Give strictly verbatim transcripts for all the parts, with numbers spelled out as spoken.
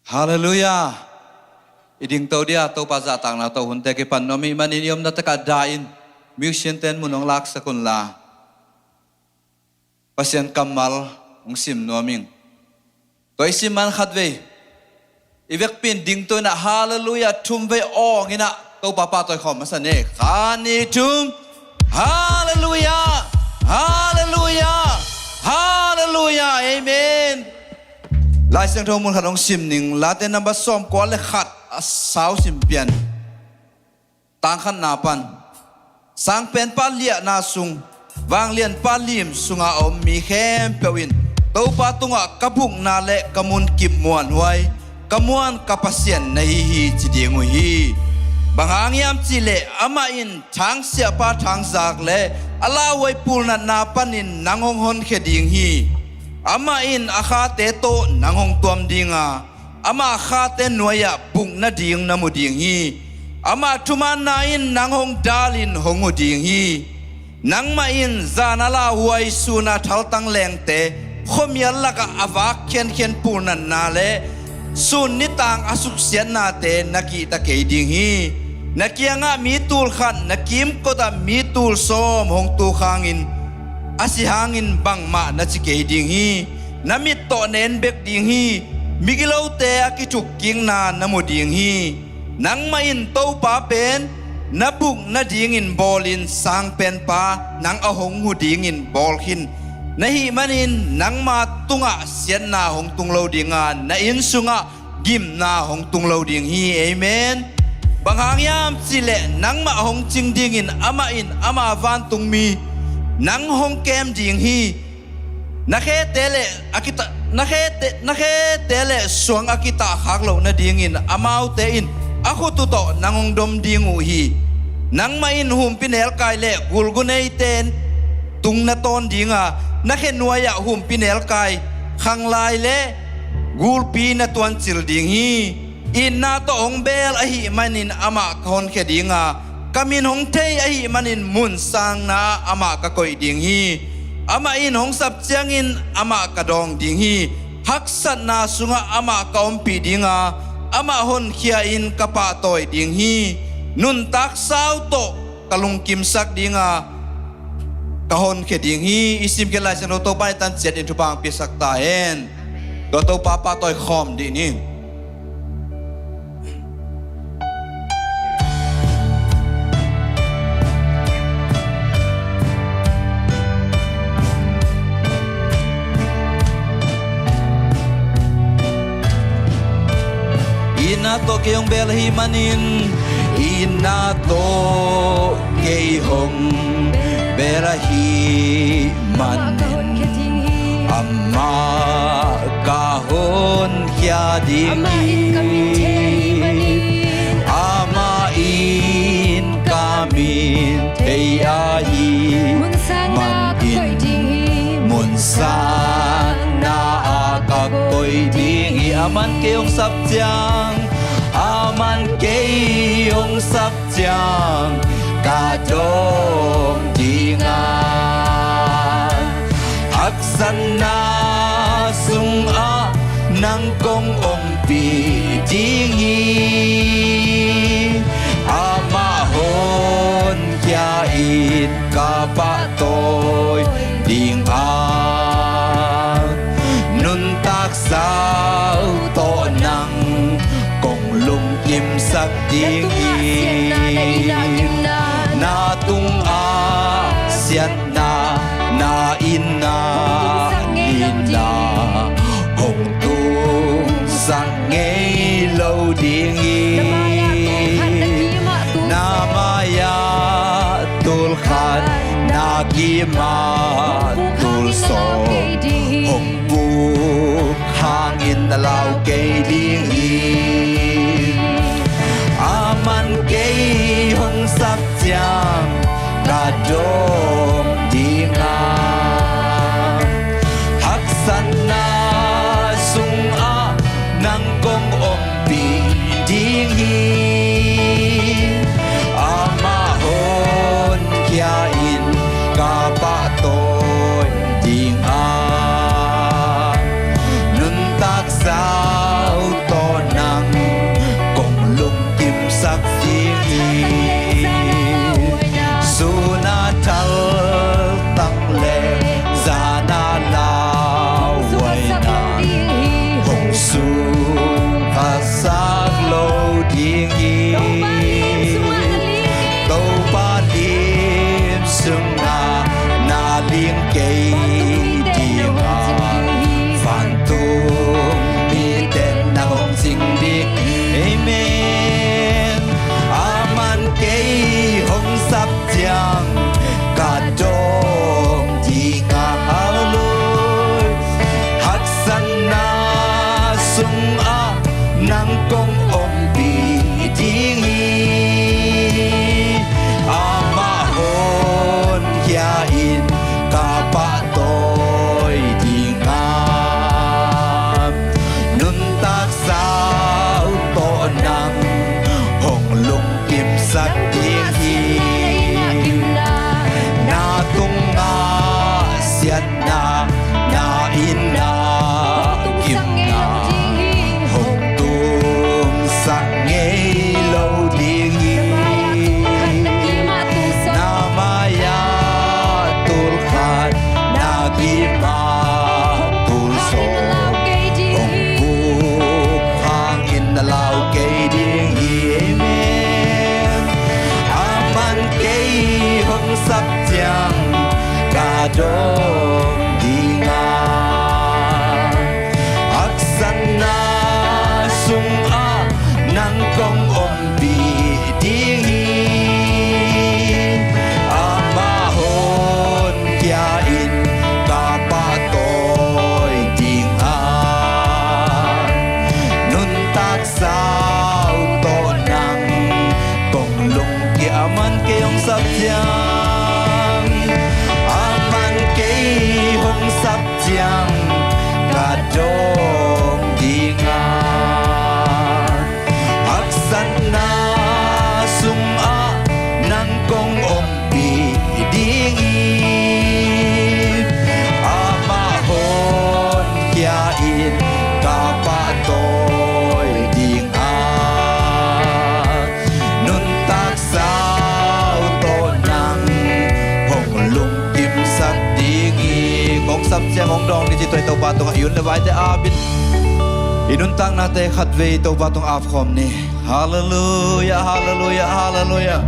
Halleluiah. I dingto dia Topa zahtakna tawh hunte kipan nuam ih manin i omna takah dah in, musician ten mun hong laksak unla, Pasian kammal hong sim nuam ing. Tua i sim man khatvei i vekpi in dingto inah halleluiah thumvei awng inah Topa pahtawi khawm masa ni. Khat, nih, thum. Halleluiah. Halleluiah. Halleluiah. Amen. Lai Siangtho mun khat hong sim ning. Late number sawmkua le khat a sau sim pian. Tang khatna pan. Sangpenpa liahna sung, vanglianpa lim sunga a om mi khempeuh in Topa tungah ka bukna le ka munkip muanhuai, ka muan ka Pasian na hi hi ci ding uh hi. Bang hang hiam cihleh amah in thangsiahpa thangzak le a lauhuai pulnatna panin nang hong honkhia ding hi. Amah in a khate tawh nang hong tuam dinga, amah khate nuai-ah buk nading na mu ding hi. Amah thumaanna in nang hong dalin hong hu ding hi. Nangmah in zan a lauhuai, sun a thaltang lengte, khuamial lakah a vak khiankhian pulnatna le sun nitang a suksiatnate na kihta kei ding hi. Na kiangah mi tul khat, na kimkotah mi tul sawm hong tuk hangin, a si hangin bangmah na ci kei ding hi. Na mit tawh na en bek ding hi. Migilote a kithukkikna na mu ding hi. Nangmah in Topa pen na buk nadingin bawlin, sangpenpa nang a hong hu dingin bawl khin na hih manin nangma tungah siatna hong tung lo dinga, na inn sungah gimna hong tung lo ding hi. Amen. Bang hang hiam cihleh nangmah hong cing dingin amah in ama vantungmi nang hong kem ding hi. Na khete le a kita, na khete, na khete le suang a kitahkhak loh nadingin amaute in a khut uh tawh nang hong dom ding uh hi. Nangmah in humpinelkai le gulguneite tung na tawn dinga, na khe nuai-ah humpinelkai, khanglai le gulpi na tuancil ding hi. Itna tawh hong beel ahih manin amah ka honkhia dinga, ka min hong thei ahih manin mun sangna-ah amah ka koih ding hi. Amah in hong sap ciangin amah ka dawng ding hi. Haksatna sungah amah ka ompih dinga, amah honkhia-in ka pahtawi ding hi. Nuntak sau tawh ka lungkimsak dinga, ka honkhia ding hi. I simkhiat Lai Siangtho Topa in tanciat in thupha hong piasak ta hen. Tua Topa pahtawi khawm dih ni. Itna tawh kei hong beel ahih manin, itna tawh kei hong beel ahih manin, amah ka honkhia ding hi. Amah in ka min thei ahih manin, mun sangna ah ka koih ding hi. Aman kei hong sap ciang, aman kei hong sap ciang ka dawng dinga, haksatna sungah nang kong ompih ding hi. Amah honkhia-in ka pahtawi dinga, nuntak sau tawh nang kong lungkimsak ding hi. Na tungah siatna, na itna, itna hong tungsak ngei lo ding hi. Na mai-ah tul khat, na kimah tul sawm hong puk hangin na lau kei ding hi. Aman kei hong sap ciang ka dawng dinga, haksatna sungah nang kong ompih ding hi. Amah honkhia-in ka pahtawi dinga, nuntak sau tawh Lim sung na na ling kei ding a, vantung mite na hong cing ding. Amen. Aman kei hong sap ciang ka dawng ding a, hallelujah. Haksatna sungah nang kong ompih ding hi. Amah honkhia in ka pahtawi ding a, nuntak sau tawh nang hong lungkimsak ding hi. Na tungah siat na, na in na gimna hong tungsak ngei lo ding hi. Na mai-ah tul khat, na gimah tul sawm hong puk hangin na lau kei ding hi. Amen. Aman kei hong sap ciang ka dawng ding a, haksatna sungah nang kong ompih ding hi. Amah honkhia in ka pahtawi ding a, nuntak sau tawh nang kong lungkimsak. Aman kei hong sap ciang, aman kei hong sap ciang ka dawng ding a, haksatna sungah nang kong ompih ding hi. Amah honkhia in ka pahtawi ding a, nuntak sau tawh nang hong lungkimsak ding hi. Kong sap ciang hong dawng ding ci, tua i Topa tungah i hun le vaite ap in, i nuntaknate khatvei Topa tungah ap khawm ni. Halleluiah, halleluiah, halleluiah.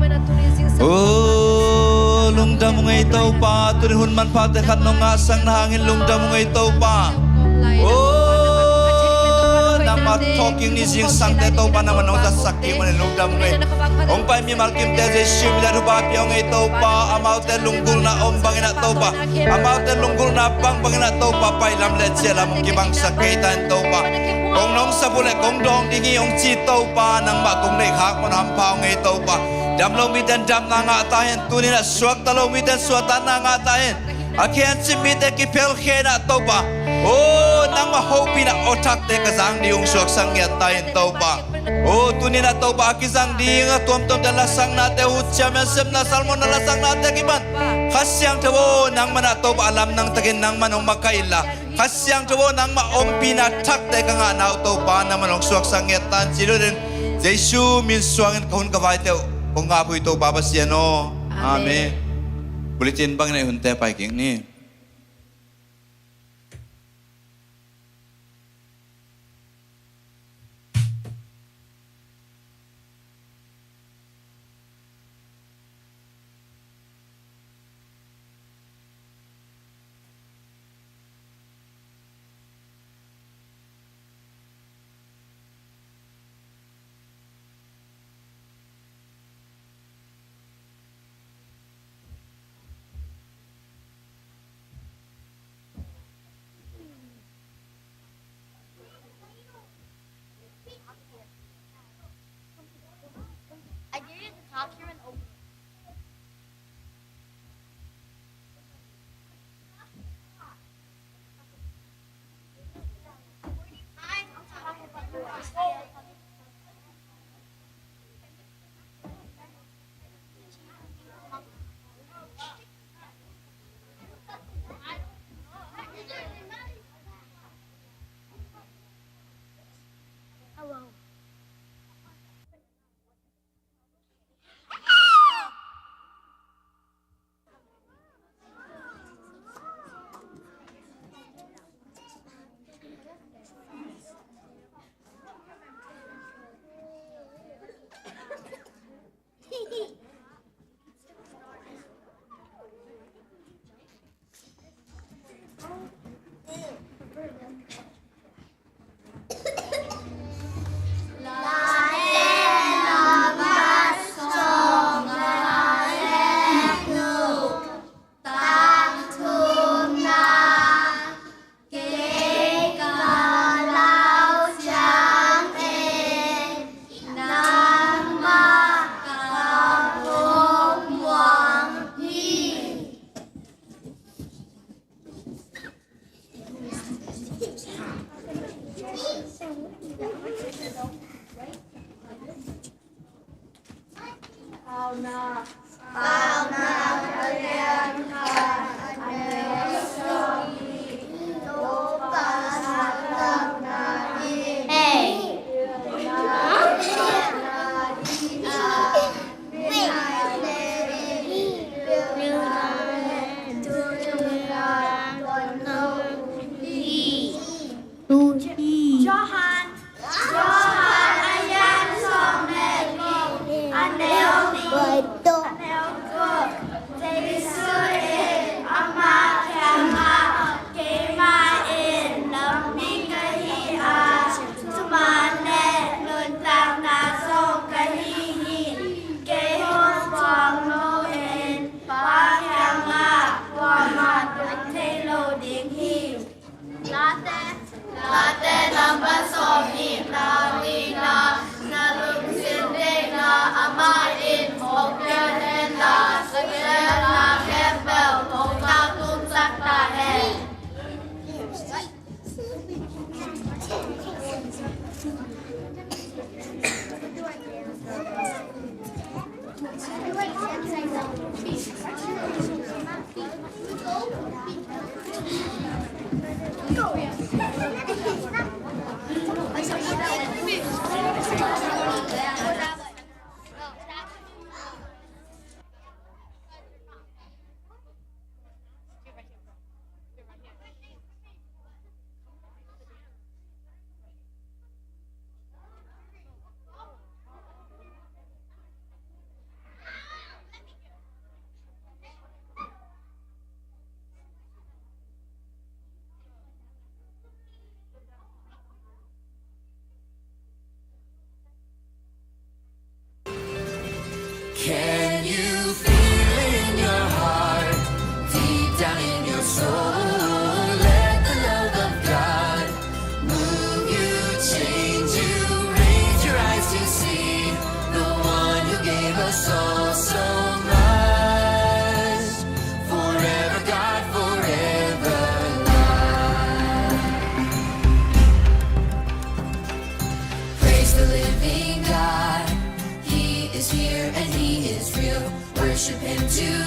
O, lungdam ung ei Topa, tuni hun manphate khat nong ngahsakna hangin lungdam ung ei Topa. O, nangmah thawhkik ni, zingsangte Topa nangmah nong zatsak kik manin lungdam ung ei. Hong pai mimal kimte Jesu min tawh thupha pia ung ei Topa, amaute lunggulhna om bangin ah Topa, amaute lunggulhna bang bangin ah Topa, pailam le ciahlam hong kibangsak kei ta in Topa. Kong nong sap uh leh kong dawng ding hi hong ci Topa, nangmah kong neih khak mawk hampha ung ei Topa. Dam lo mite in damna ngah ta hen, tuni in ah suakta lo mite in suahtakna ngah ta hen. A khencip mite kiphelkhia in ah Topa, o, nangmah hopihna awthakte ka zang ding uh hong suaksak ngiat ta in Topa. O, tuni in ah Topa, a kizang ding a tuamtuamte lasaknate, uh, Chairman Sepna Salmon na lasaknate kipan Kha Siangtho aw, nangmah in ah Topa a lamdang takin nangmah in hong makaih inla, Kha Siangtho aw, nangmah ompihna thakte ka ngahna uh Topa nangmah in hong suaksak ngiat ta in ci lel in, Jesu min suangin ka hun ka vaite uh kong ap uh hi Topa Pasian aw. Amen. Amen. Bulletin bangin ah i hunte pai kik ni. I gave you the top here and open it. Hello.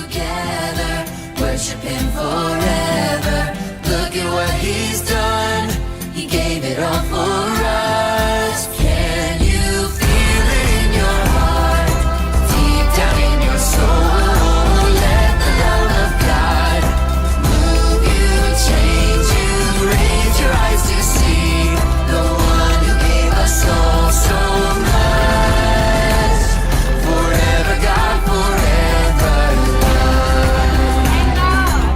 Together, worship him forever. Look at what he's done. He gave it all for us. Can you feel it in your heart? Deep down in your soul, let the love of God move you, change you. Raise your eyes to see the one who gave us all so much. Forever, God, forever, love.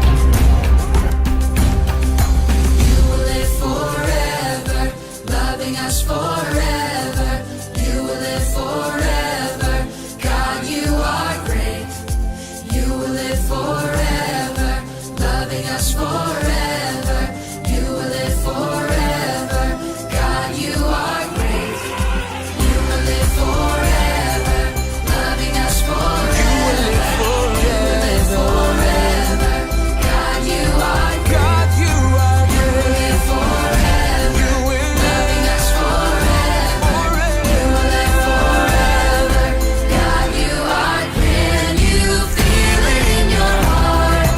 You will live forever, loving us forever. You will live forever. God, you are great. You will live forever, loving us forever. You will live forever. God, you are great. You will live forever, loving us forever. You will live forever. God, you are great. God, you are great. You will live forever, loving us forever. You will live forever. God, you are great. Can you feel it in your heart?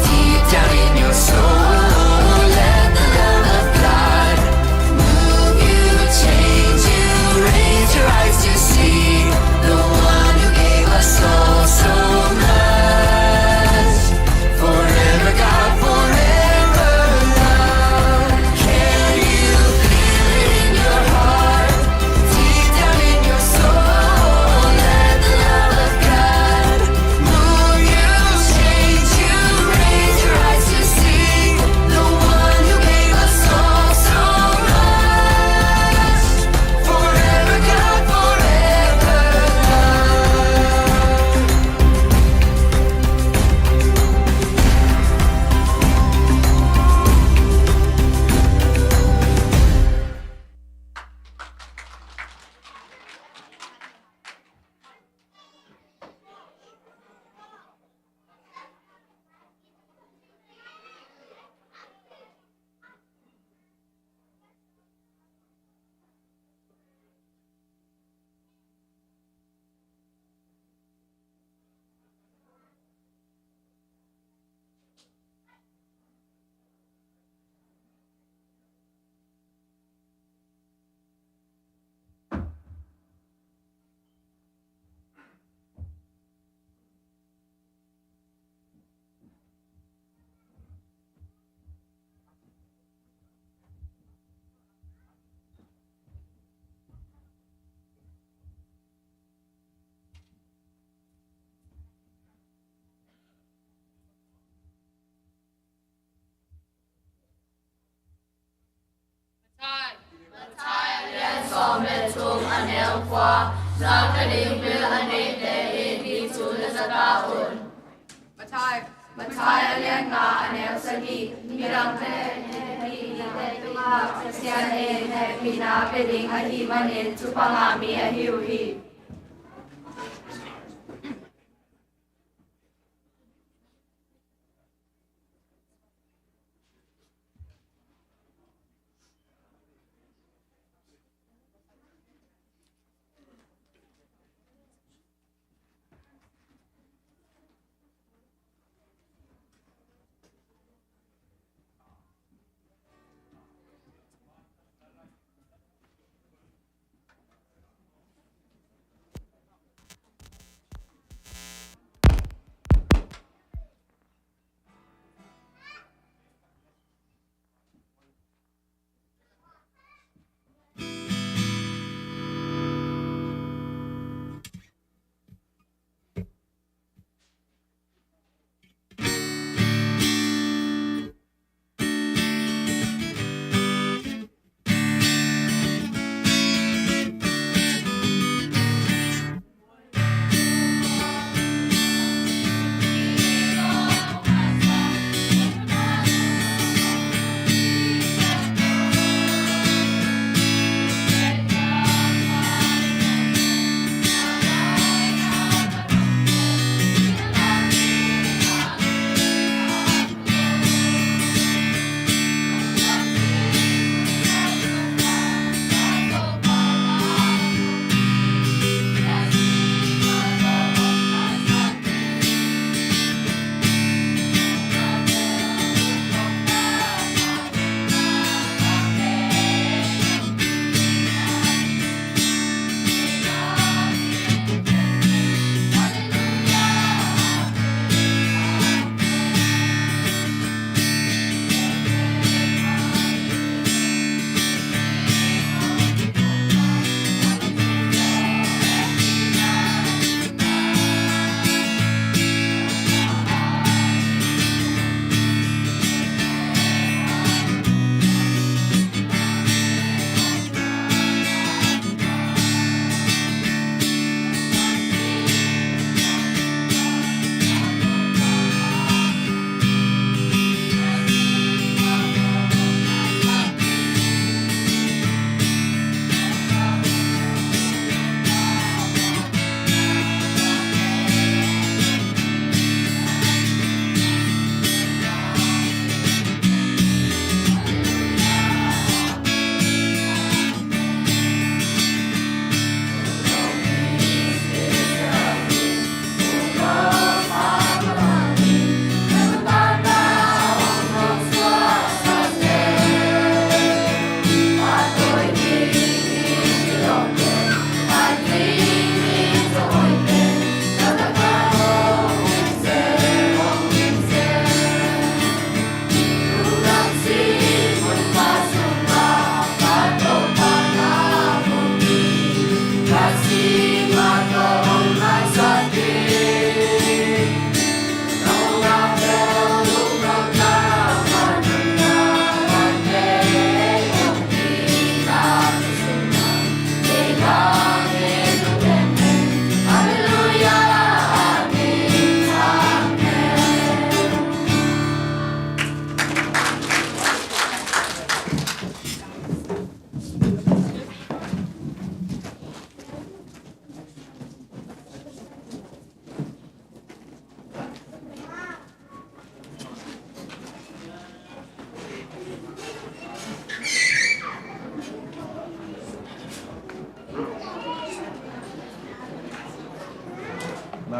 Deep down in your soul, let the love of God move you, change you. Raise your eyes to see the one who gave us all so much. Forever, God, forever, love. Can you feel it in your heart? Deep down in your soul, let the love of God move you, change you. Raise your eyes to see the one who gave us all so much. Forever, God, forever, love. Mathai. Mathai a lian sawm le thum, a neu kua. Za ka ding bil a neite in hih thu na za ta un. Mathai. Mathai a lian nga, a neu sagih. Midangte in hehpihna pe ding, Pasian in hehpihna pe ding ahih manin thupha ngah mi ahi uh hi.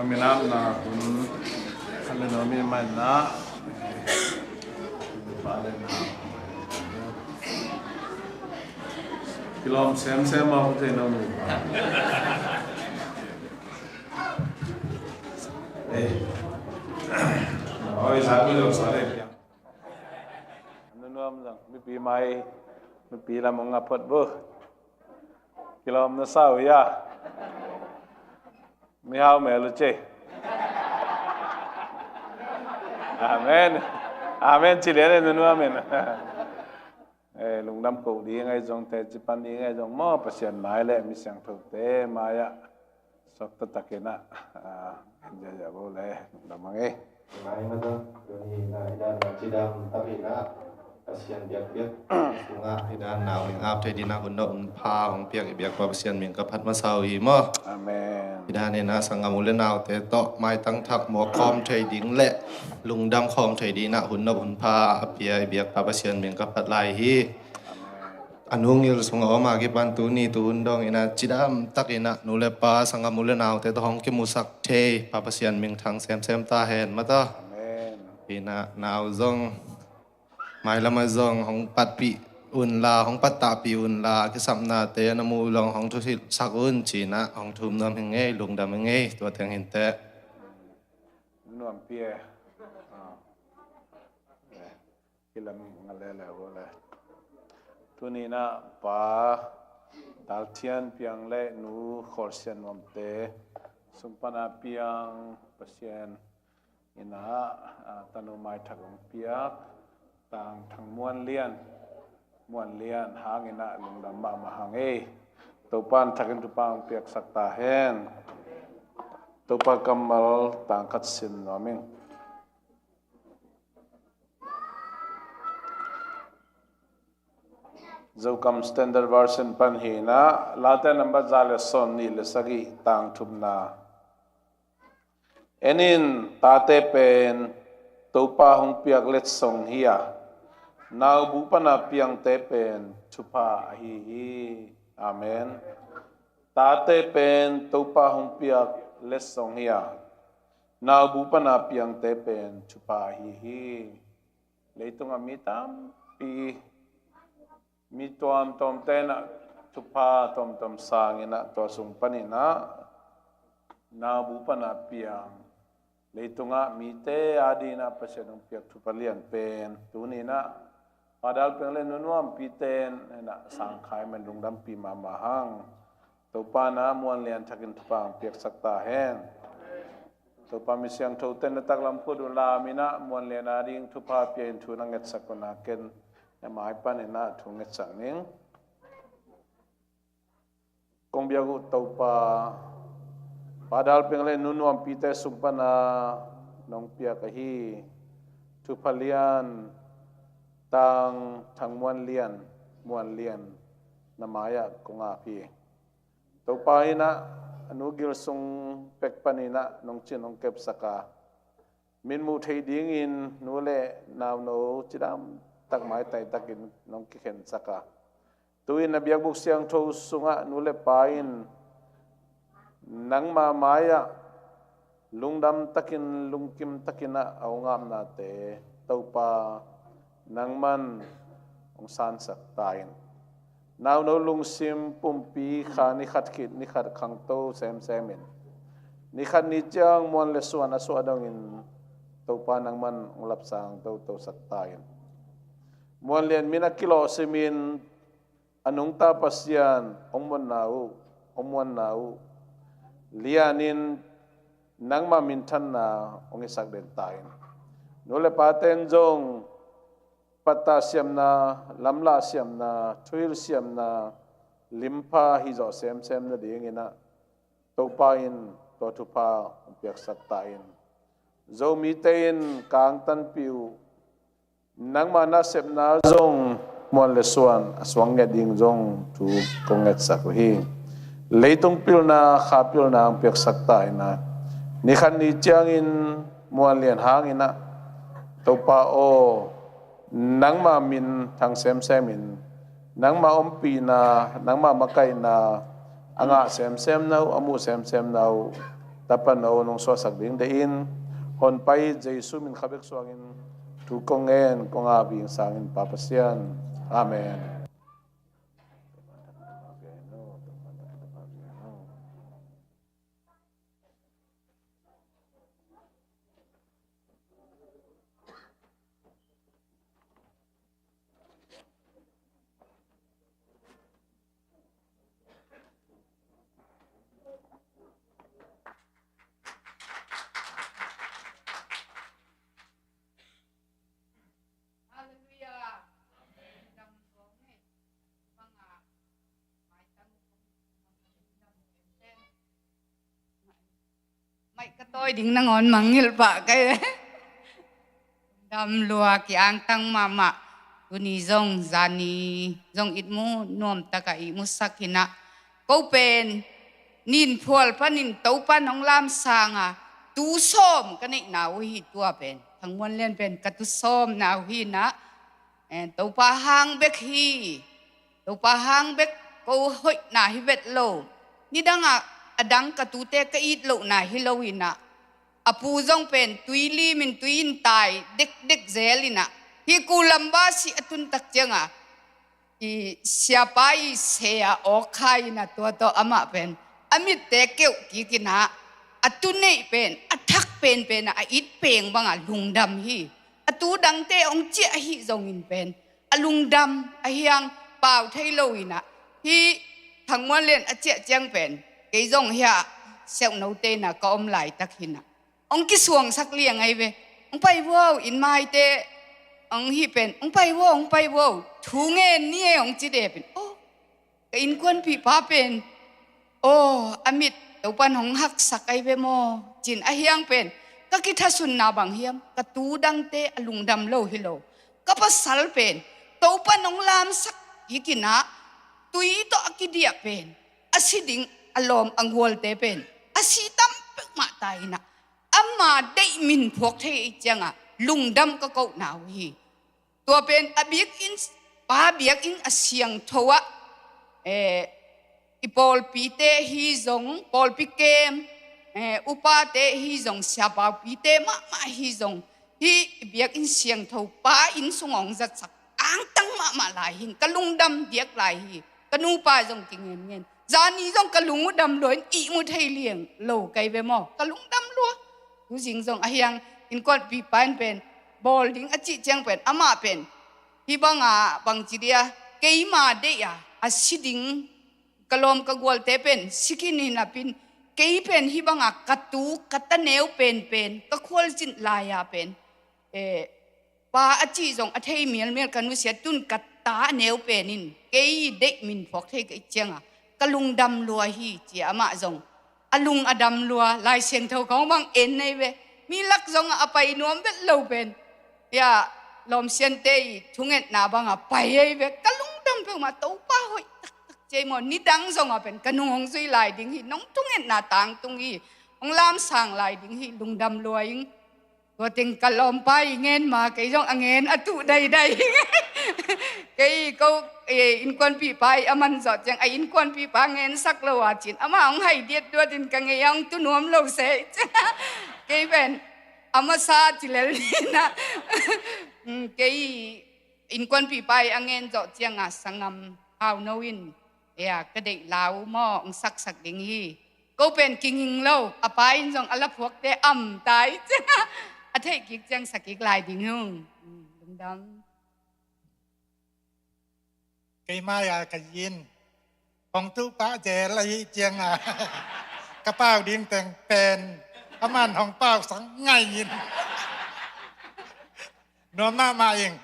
Minam na hun. Khat le no mi mai na. Kilawm semsem a, ko thei no mi. Ei. Oi, sa ko lo sa le. Nunuam zang, mipi mai, mipi lam ong a phot bu. Kilawm na sa uh ia. Mihau mel uh ci. Amen. Amen ci lian e, nunu amen. Eh, lungdam ko ding ahi zong, teci pan ding ahi zong maw, Pasian mai le mi siangthote mai-ah suak taktakin ah, ah, ziahziah bo le lungdam a ngei. Mai mata, tuni na i dan na cidam tak hi na, Pasian biakpiak sungah i dan nau ing ap thei ding na hun dawh hun pha hong piak i biakpa Pasian min ka phat masa uh hi maw. Amen. I dan in na sanggam u le naute tawh maitang thak muak khawm thei ding le lungdam khawm thei ding na hun dawh hun pha a pia i biakpa Pasian min ka phat lai hi. Amen. A nungil sung a om a kipan tuni tu hun dong in a cidam tak in a nu le pa sanggam u le naute tawh hong kimusak thei pa Pasian mingthang semsem ta hen mata. Amen. In a nau zong mailam a zong hong patpih un la, hong pattahpih un la, kisapnate na mu long hong thuhilhsak un ci in a hong thum nuam hi ngei, lungdam hi ngei, tua teng hin teh. Nuampi e. Ah. Kilam nga le le vo le. Tuni na pa Dal Thian Piang le nu Khol Sian Nuamte sung pana piang Pasian in a, ah, tanu mai thak hong piak Tang Thang Muan Lian, Muan Lian hang in a lungdam mahmah hang ei. Topa in thakin thupha hong piaksak ta hen. Topa kammal tang khat sim nuam ing. Zokam Standard Version pan hi na, Late nambat za le sawm nih le sagih, tang thumna. En in, tate pen Topa hong piak letsong hi a, naubu pana piangte pen thupha ahi hi. Amen. Tate pen Topa hong piak letsong hi a, naubu pana piangte pen thupha ahi hi. Leitung a mi tampi, mi tuamtuam ten a thupha tuamtuam sang in a tua sung pan in a naubu pana piang leitung a mite a ding a Pasian hong piak thupha lian pen tuni in a Pa Dal Piang le nu Nuampi ten in a sang khai man lungdampi mahmah hang. Topa in a Muan Lian thakin thupha hong piaksak ta hen. Topa mi siangtho ten na taklam khut un la, mi in a Muan Lian a ding thupha pia in thu na ngetsak un a, ken a mai pan in a thu ngetsak ning. Kong biak uh Topa, Pa Dal Piang le nu Nuampi te sung pana nong piak ahi thupha lian Tang Thang Muan Lian, Muan Lian na mai-ah kong ap hi. Topa in a, a nu gil sung pek pan in a nong cin nong kepsak a, min muh thei dingin nu le nauno cidam tak maitai takin nong kikhensak a, tu-in a biakbuk siangtho sungah nu le pa in nangma mai-ah lungdam takin, lungkim takin a hong apnate Topa nangman hong sansak ta in. Nauno lungsim pumpi kha ni khat khit ni khat khangto semsem in, ni khat ni ciang muan le suan a suah dongin Topa nangman hong lapsang totosak ta in. Muan Lian min a kilawhsimin a nungta Pasian hong muanna uh, hong muanna uh lianin nangma minthanna hong hisak den ta in. Nu le pa ten zong pattah siamna, lamlah siamna, thuhilh siamna limpha hizawh semsem nadingin a Topa in tua thupha hong piaksak ta in. Zomite in ka angtanpih uh, nangma nasepna zong muan le suan a suang nget ding zong thu kong ngetsak uh hi. Leitung pilna, kha pilna hong piaksak ta in a, ni khat ni ciangin Muan Lian hangin a, Topa aw, nangma min thang semsem in, nangma ompihna, nangma makaihna a ngah semsem na uh, a muh semsem na uh, Tapa no nong suahsak ding deih in, honpa i Jesu min kha bek suangin thu kong ngen, kong ngak bing sangin Pa Pasian. Amen. Halleluiah. Maih ka tawi ding nangawn mangngilh pah ka hi. Dam lua, ki-angtang mahmah. Tuni zong, zani zong ihmu nuamtaka ihmusak hi-in ah, ko pen nin phual panin Topa nong lamsang a, tu sawm ka neihna uh hi. Tua pen Thang Muan Lian pen ka tu sawmna uh hi-in ah, eh, Topa hang bek hi. Topa hang bek ko hoihna hi vet lo. Nidangah a dang ka tute ka it lohna hi lo-in ah, a pu zong pen tui limin tui in tai dekdek zel-in ah, hih Kulamba sih a tun tak ciangah, i siapa i se a awk kha-in ah, tua tawh amah pen a mitte keuh kik-in ah, a tu neih pen a thak penpen ah a it peng bangah lungdam hi. A tu dangte hong ciah ahi zongin pen a lungdam, a hiang pau thei lo-in ah, hih Thang Muan Lian a ciah ciang pen kei zong hiah Siauhnote in ah ka om laitak hi-in ah, hong kisuangsak liang ahi ve. Hong pai vo, inn maite hong hih pen, hong pai vo, hong pai vo, thu ngen ni e, hong ci dep in. Oh, ka innkuanpihpa pen, aw, a mit Topan hong haksak ahi ve maw, ci-in a hiang pen ka kithasunna bang hiam, ka tu dangte a lungdam lo hi lo. Ka pasal pen Topan hong lamsak hi-in ah, tui tawh a kidiah pen, a si ding a lawm a gualte pen a si tam peuhmah ta-in ah, ama deih min phuak thei ahih ciangah lungdam ka kohna uh hi. Tua pen a biakinn, pa biakinn a siangtho ah, eh, i pawlpite hi zong, pawlpi kem, eh, upate hi zong, siapaupite mahmah hi zong, hih i biakinn siangtho pa inn sungah hong zatsak angtang mahmah lai hi-in ka lungdam diak lai hi. Ka nupa zong kingenngen. Zani zong ka lung uh dam lua-in ihmu thei liang lo ka hi ve maw. Ka lungdam lua. Tuzing zong a hiang innkuanpihpa in pen bawl ding a cih ciang pen, amah pen hih bangah bangci dia, keima deih a, a si ding ka lawm ka gualte pen si khin hi napi-in, kei pen hih bangah ka tu ka ta neu penpen ka khualzin lai-a pen, eh, pa a cih zong a thei mialmial ka nusia, tun ka ta neu pen in kei deih min phuak thei ka hih ciangah ka lungdam lua hi, ci-a amah zong a lung a dam lua. Lai Siangtho khawng bang en nei ve. Mi lak zongah a pai nuam vet lo pen, ya, lawmsiante i thungetna bangah pai ahi ve. Ka lungdam peuhmah, Topa hoih taktak ci ei maw. Nidang zongah pen ka nung hong zui lai ding hi, nong thungetna tangtung hi, hong lamsang lai ding hi, lungdam lua ing. Tua teng ka lawmpa i ngen ma, kei zong a ngen a tuh daidai. Kei ko, eh, innkuanpihpa i a man zawh ciang, a innkuanpihpa ngensak lo a cin, amah hong hai diatduat in ka ngei a hong tu nuam lo se. Kei pen a masa ci lel ni-in ah. Mm, kei innkuanpihpa i a ngen zawh ciangah sanggam Hau No in, eh, ka deih lau maw, hong saksak ding hi. Ko pen kinging lo, a pa in zong a la phuakte am tai ciangah a theih kik ciang sa kik lai ding hung. Lungdam. Kei mai-a ka yin hong tuh pah zel ahih ciangah ka pau ding teng pen a man hong pau sang ngai in. Nuam mahmah ing.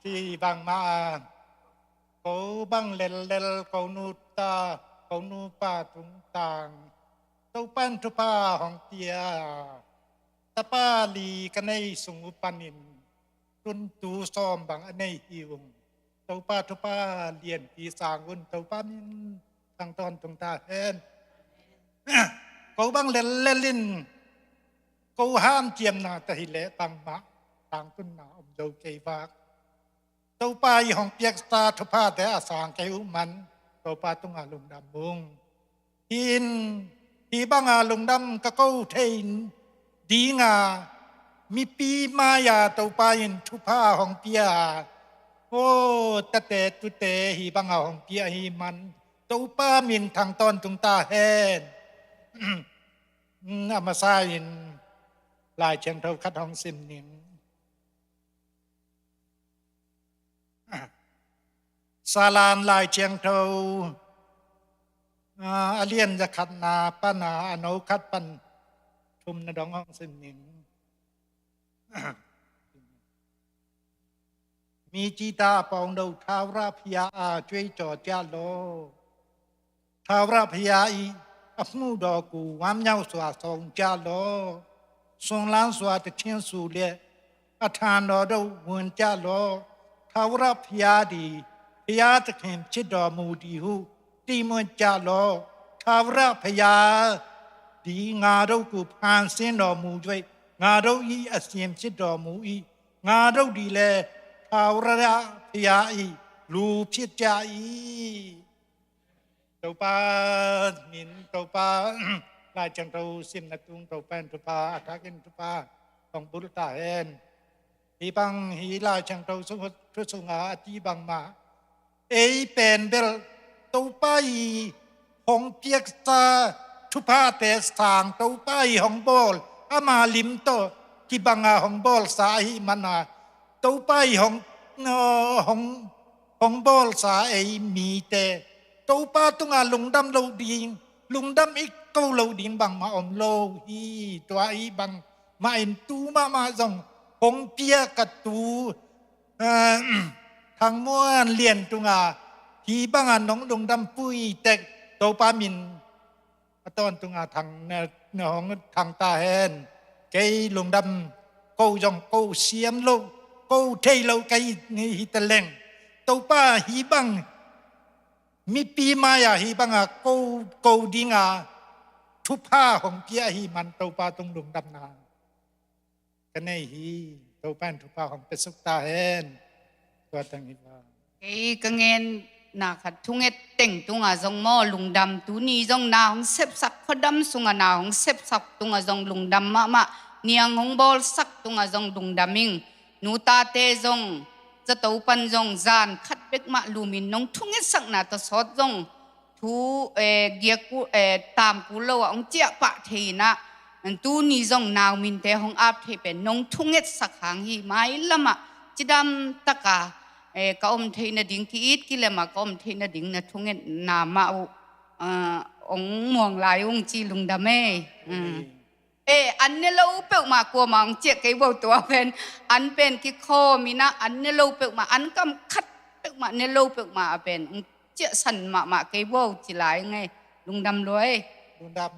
Ci bangmah a, ko bang lellel, ko nuta, ko nupa tungtang Topan thupha hong pia. Tapa li ka nei sung uh panin tun tu sawm bang a nei hi ung. Topa thupha lianpi sang un, Topa min thang tawntung ta hen. Ko bang lellel in ko hanciamna ta hileh bangmah tangtunna om zo kei vak. Topa i hong piaksa thuphate a sang kei uh man Topa tungah lungdam ung. Hih in hih banga lungdam ka ko thei dinga mipi mai-a Topa in thupha hong pia a, aw, tate tute hih banga hong pia ahih man Topa min thang tawntung ta hen. A masa-in Lai Thiangtho khat hong sim ning. Salan Lai Thiangtho, a, a lian za khatna pana a no khat pan thumna dong hong sim ning. Mi cita a pawng do thaura phia a cuai caw cia law. Thaura phia i a hmu dawku wamnyau sua sawng cia law. Suanglan sua te thian su le a than daw do wun cia law. Thaura phia di phia te khem ci daw mu di hu ti muan cia law. Thaura phia di nga do ku phan sin daw mu juai nga do i a siam ci daw mu i nga do di le thaura phia i lu phit cia i. Topa min, Topa Lai Thiangtho simna tung Topa in thupha a thakin thupha hong bul ta hen. Hih bang hih Lai Thiangtho sung thu sunga a ti bangmah ei pen bel Topa i hong piaksa thuphate sang Topa i hong bawl ama lim tawh kibanga hong bawlsa ahih mana Topa i hong, hong, hong bawlsa ei mite Topa tunga lungdam lo ding, lungdam i ko lo ding bangmah om lo hi. Tua i bangmah in tu mahmah zong hong piak a tu, eh, Thang Muan Lian tunga hih banga nong lungdam pui tek Topa min a tawntunga thang na, na hong thang ta hen. Kei lungdam ko zong ko siam lo, ko thei lo kei hi ta leng. Topa hih bang mipi mai-a hih banga ko, ko dinga thupha hong pia ahih man Topa tung lungdamna ka nei hi. Topa in thupha hong pia suk ta hen. Tua teng hi va. Kei ka ngenna khat thunget teng tunga zong maw lungdam, tuni zong na hong sepsak khuadam sunga na hong sepsak tunga zong lungdam mahmah, niang hong bawlsak tunga zong lungdam ing. Nutate zong zato pan zong zan khat bek mah lumin nong thungetsakna tawh sawt zong thu, eh, giak ku, eh, tam kul lo ah hong ciah pah thei inah, tuni zong nau minte hong ap thei pen nong thungetsak hang hi. Mailamah cidam taka, eh, ka om theih nading, ki-it kilem ah ka om theih nading na thungetna mah uh, ah, hong muang lai ung ci lungdam ei. Mm. Eh, an ne lo peuhmah kuamah hong ciah kei bo tua pen. An pen kikhawm inah an ne lo peuhmah, an kam khat peuhmah ne lo peuhmah a pen hong ciahsan mahmah kei bo ci lai ngei. Lungdam lua ei. Lungdam.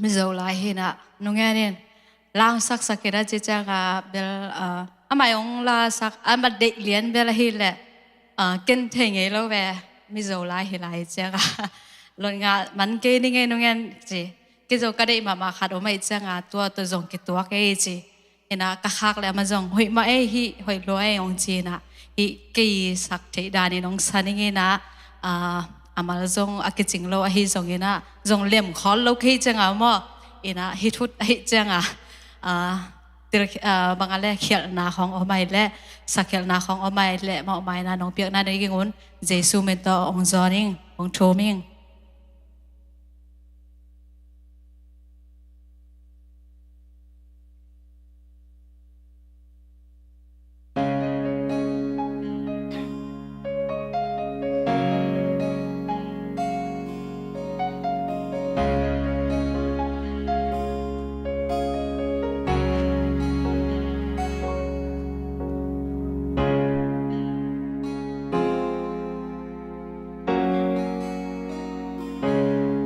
Mizo lai hinah nungen in langsaksak hinah ci cianga bel, ah, amah hong lasak, amah deih lian bel ahileh, ah, ken thei ngei lo ve. Mizo lai hi lai cianga lon nga man kei ni ngei nungen ci. Kei zo ka deih mahmah khat om ahi cianga tua tua zong kituak ei ci. Inah ka khak le amah zong hoih mah ei hih, hoih lua ei hong ci inah hih kei sak theih danin hong sa ning inah, ah, amal zong a kicing lo ahi zong inah zong lem khawl lo kei cianga maw. Inah hih thut ahi cianga, ah, til, ah, banga le khialhna khong om ai le, sakhialhna khong om ai le mawhmai inah nong piakna nei ging un Jesu min tawh hong zawn ing, hong thum ing.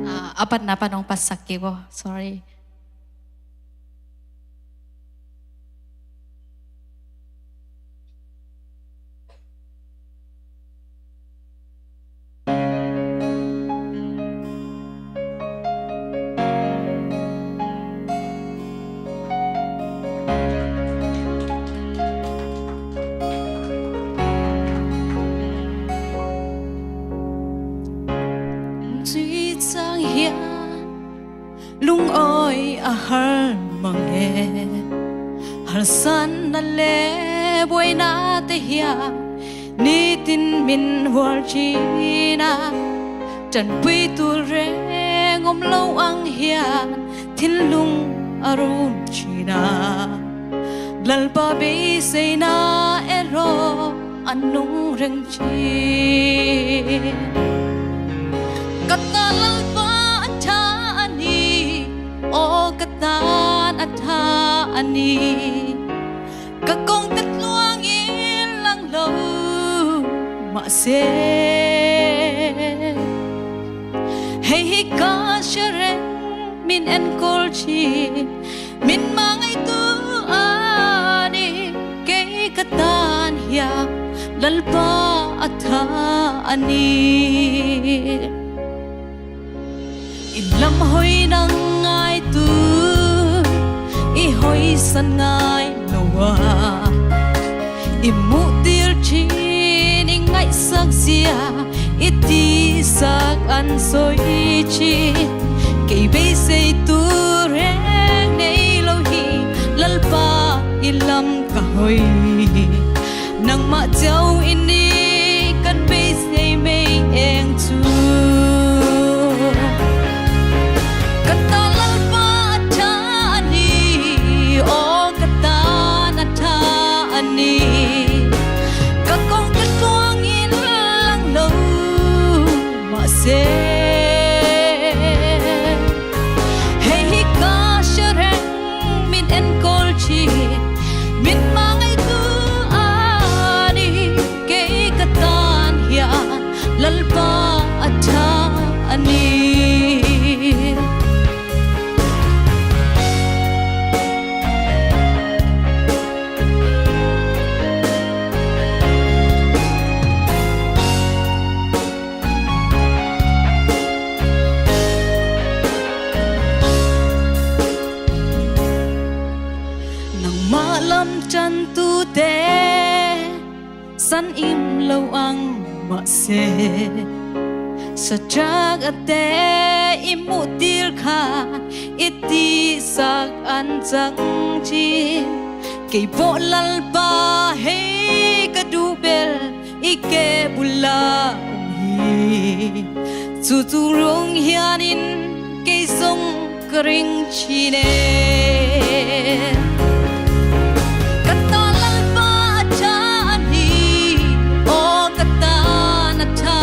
Ah, a patna pan hong patsak kik aw. Sorry. a hal mang e. Halsatna le buainate hian nitin min hual cin a, tanpui tul reng om lo ang hian thinlung a rum cin a, Lalpa beiseina erawh a nung reng cin. Ka ta Lalpa a tha a ni, aw ka ta'n a tha a ni. Ka kong ka tluangin lang lo mah se, hei hi ka sia reng min enkawl cin, min mah ngaitu a ni. Kei ka ta'n hian Lalpa a tha a ni. I lam hoi nang ngaitu, i hoihsan ngai lo a, i muh dil cin i ngaihsak zia, i tihsak an soi cin. Kei beiseitu reng nei lo hi, Lalpa i lam ka hoi. Nangmah ciau in i kan beisei mei eng cu. Ka ta Lalpa a tha a ni, aw ka ta'n a tha a ni. Ka kong ka tluangin lang lo mah se, hei hi ka sia reng min enkawl cin, min mah ngaitu a ni. Kei ka ta'n hian Lalpa a tha a ni. Nangmah lam tantute san im lo ang mah se, Shadrach a te i muh dil kha i tihsak an cang cin. Kei pawh Lalpa hei ka duh bel i ke bula om hi. Cucu rung hianin kei zong ka ring cin e. Ka ta Lalpa a tha a ni, aw ka ta'n a tha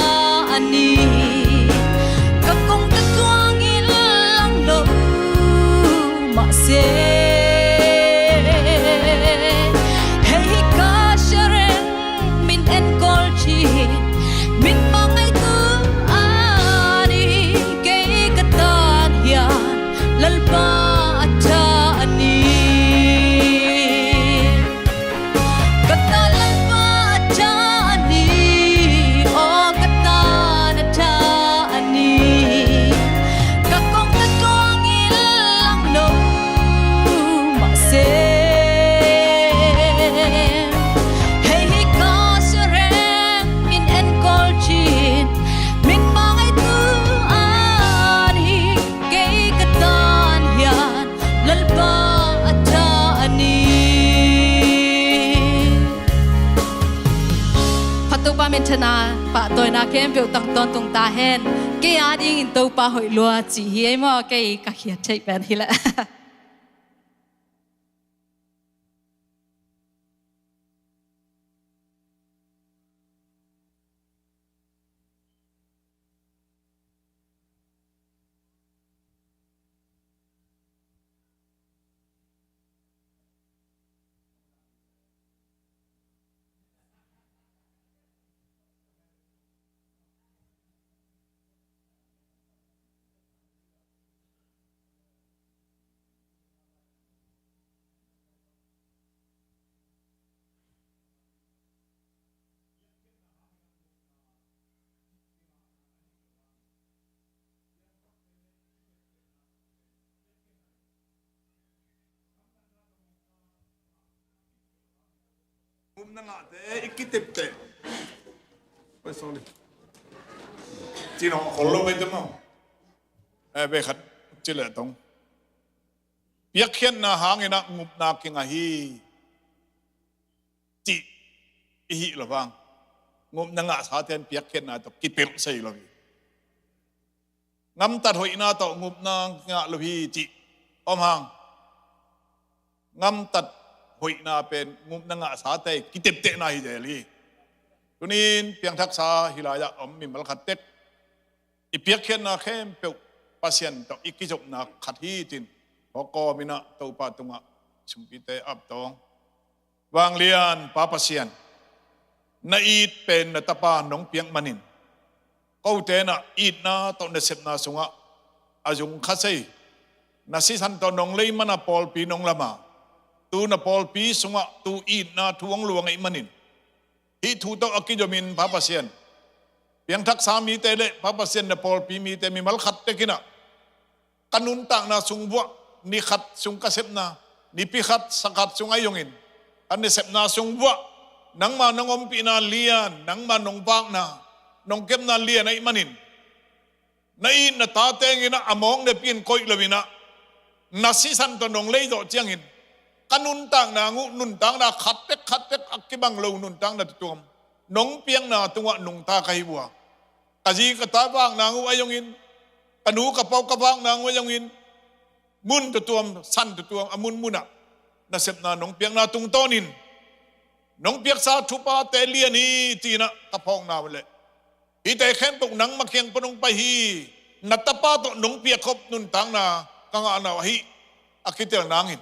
a ni. Ka kong ka tluangin lang lo mah se, hei hi ka sia reng min enkawl cin, min mah ngaitu a ni. Kei ka ta'n hian Lalpa a tha a ni. Ka ta Lalpa a tha a ni, aw ka ta'n a tha a ni. Ka kong ka tluangin lang lo mah se, hei hi ka sia reng min enkawl cin, min mah ngaitu a ni. Kei ka ta'n hian Lalpa a tha a ni. Phat Topa minthanna pahtawina khempeuh tang tawntung ta hen. Kei adingin Topa hoih lua cih hi ei maw, kei ka khiat theih pen hi leh. Upna ngahte i kitepteh. Oi, sorry. Cino khol lo mai te maw. Eh, ve khat ci le tong. Piakkhiatna hangin ah ngupna kingah hi cih i hih loh vang, ngupna ngahsate in piakkhiatna tawh kipelh sa hi lo hi. Ngamtat hoihna tawh ngupna ngah lo hi cih om hang, ngamtat hoihna pen ngupna ngahsate kiteptehna hi zel hi. Tunin piangthaksa hih lai-ah om mimal khat tek i piakkhiatna khempeuh Pasian tawh i kizopna khat hi cin hawkawm in ah Topa tungah sumpite ap tawng. Vanglian Pa Pasian, na it pen na Tapa nong piak manin, kote in ah itna tawh nasepna sungah a zung khasei, na sisan tawh nong lei man a pawlpi nong lam a, tu na pawlpi sungah tu itna thu hong luang ahih manin, hih thu tawh a kizomin Pa Pasian, piangthaksa mite le Pa Pasian na pawlpi mite mimal khat tek in ah ka nuntakna sung vuah, ni khat sung ka sepna, nipi khat sa khat sung ahi zongin, ka nasepna sung vuah nangma nong ompihna lian, nangma nong vakna, nong kepna lian ahih manin, na it na tate in ah a mawk napi in koih lo in ah, na sisan tawh nong lei zawh ciangin, ka nuntakna hong uh nuntakna khat tek khat tek a kibang lo nuntakna tutuam nong piakna tungah nungta ka hi uh a, ka zi ka ta vakna hong uh ahi zongin, ka nu ka pau ka vakna hong uh ahi zongin, mun tutuam, san tutuam, a munmun ah nasepna nong piakna tungtawnin nong piaksa thupate lian hi ci-in ah ka phawkna uh leh, hihte khempeuh nangma kiang pan hong pai hi. Na Tapa tawh nong piakkhop nuntakna ka ngahna uh ahi a kitel nangin,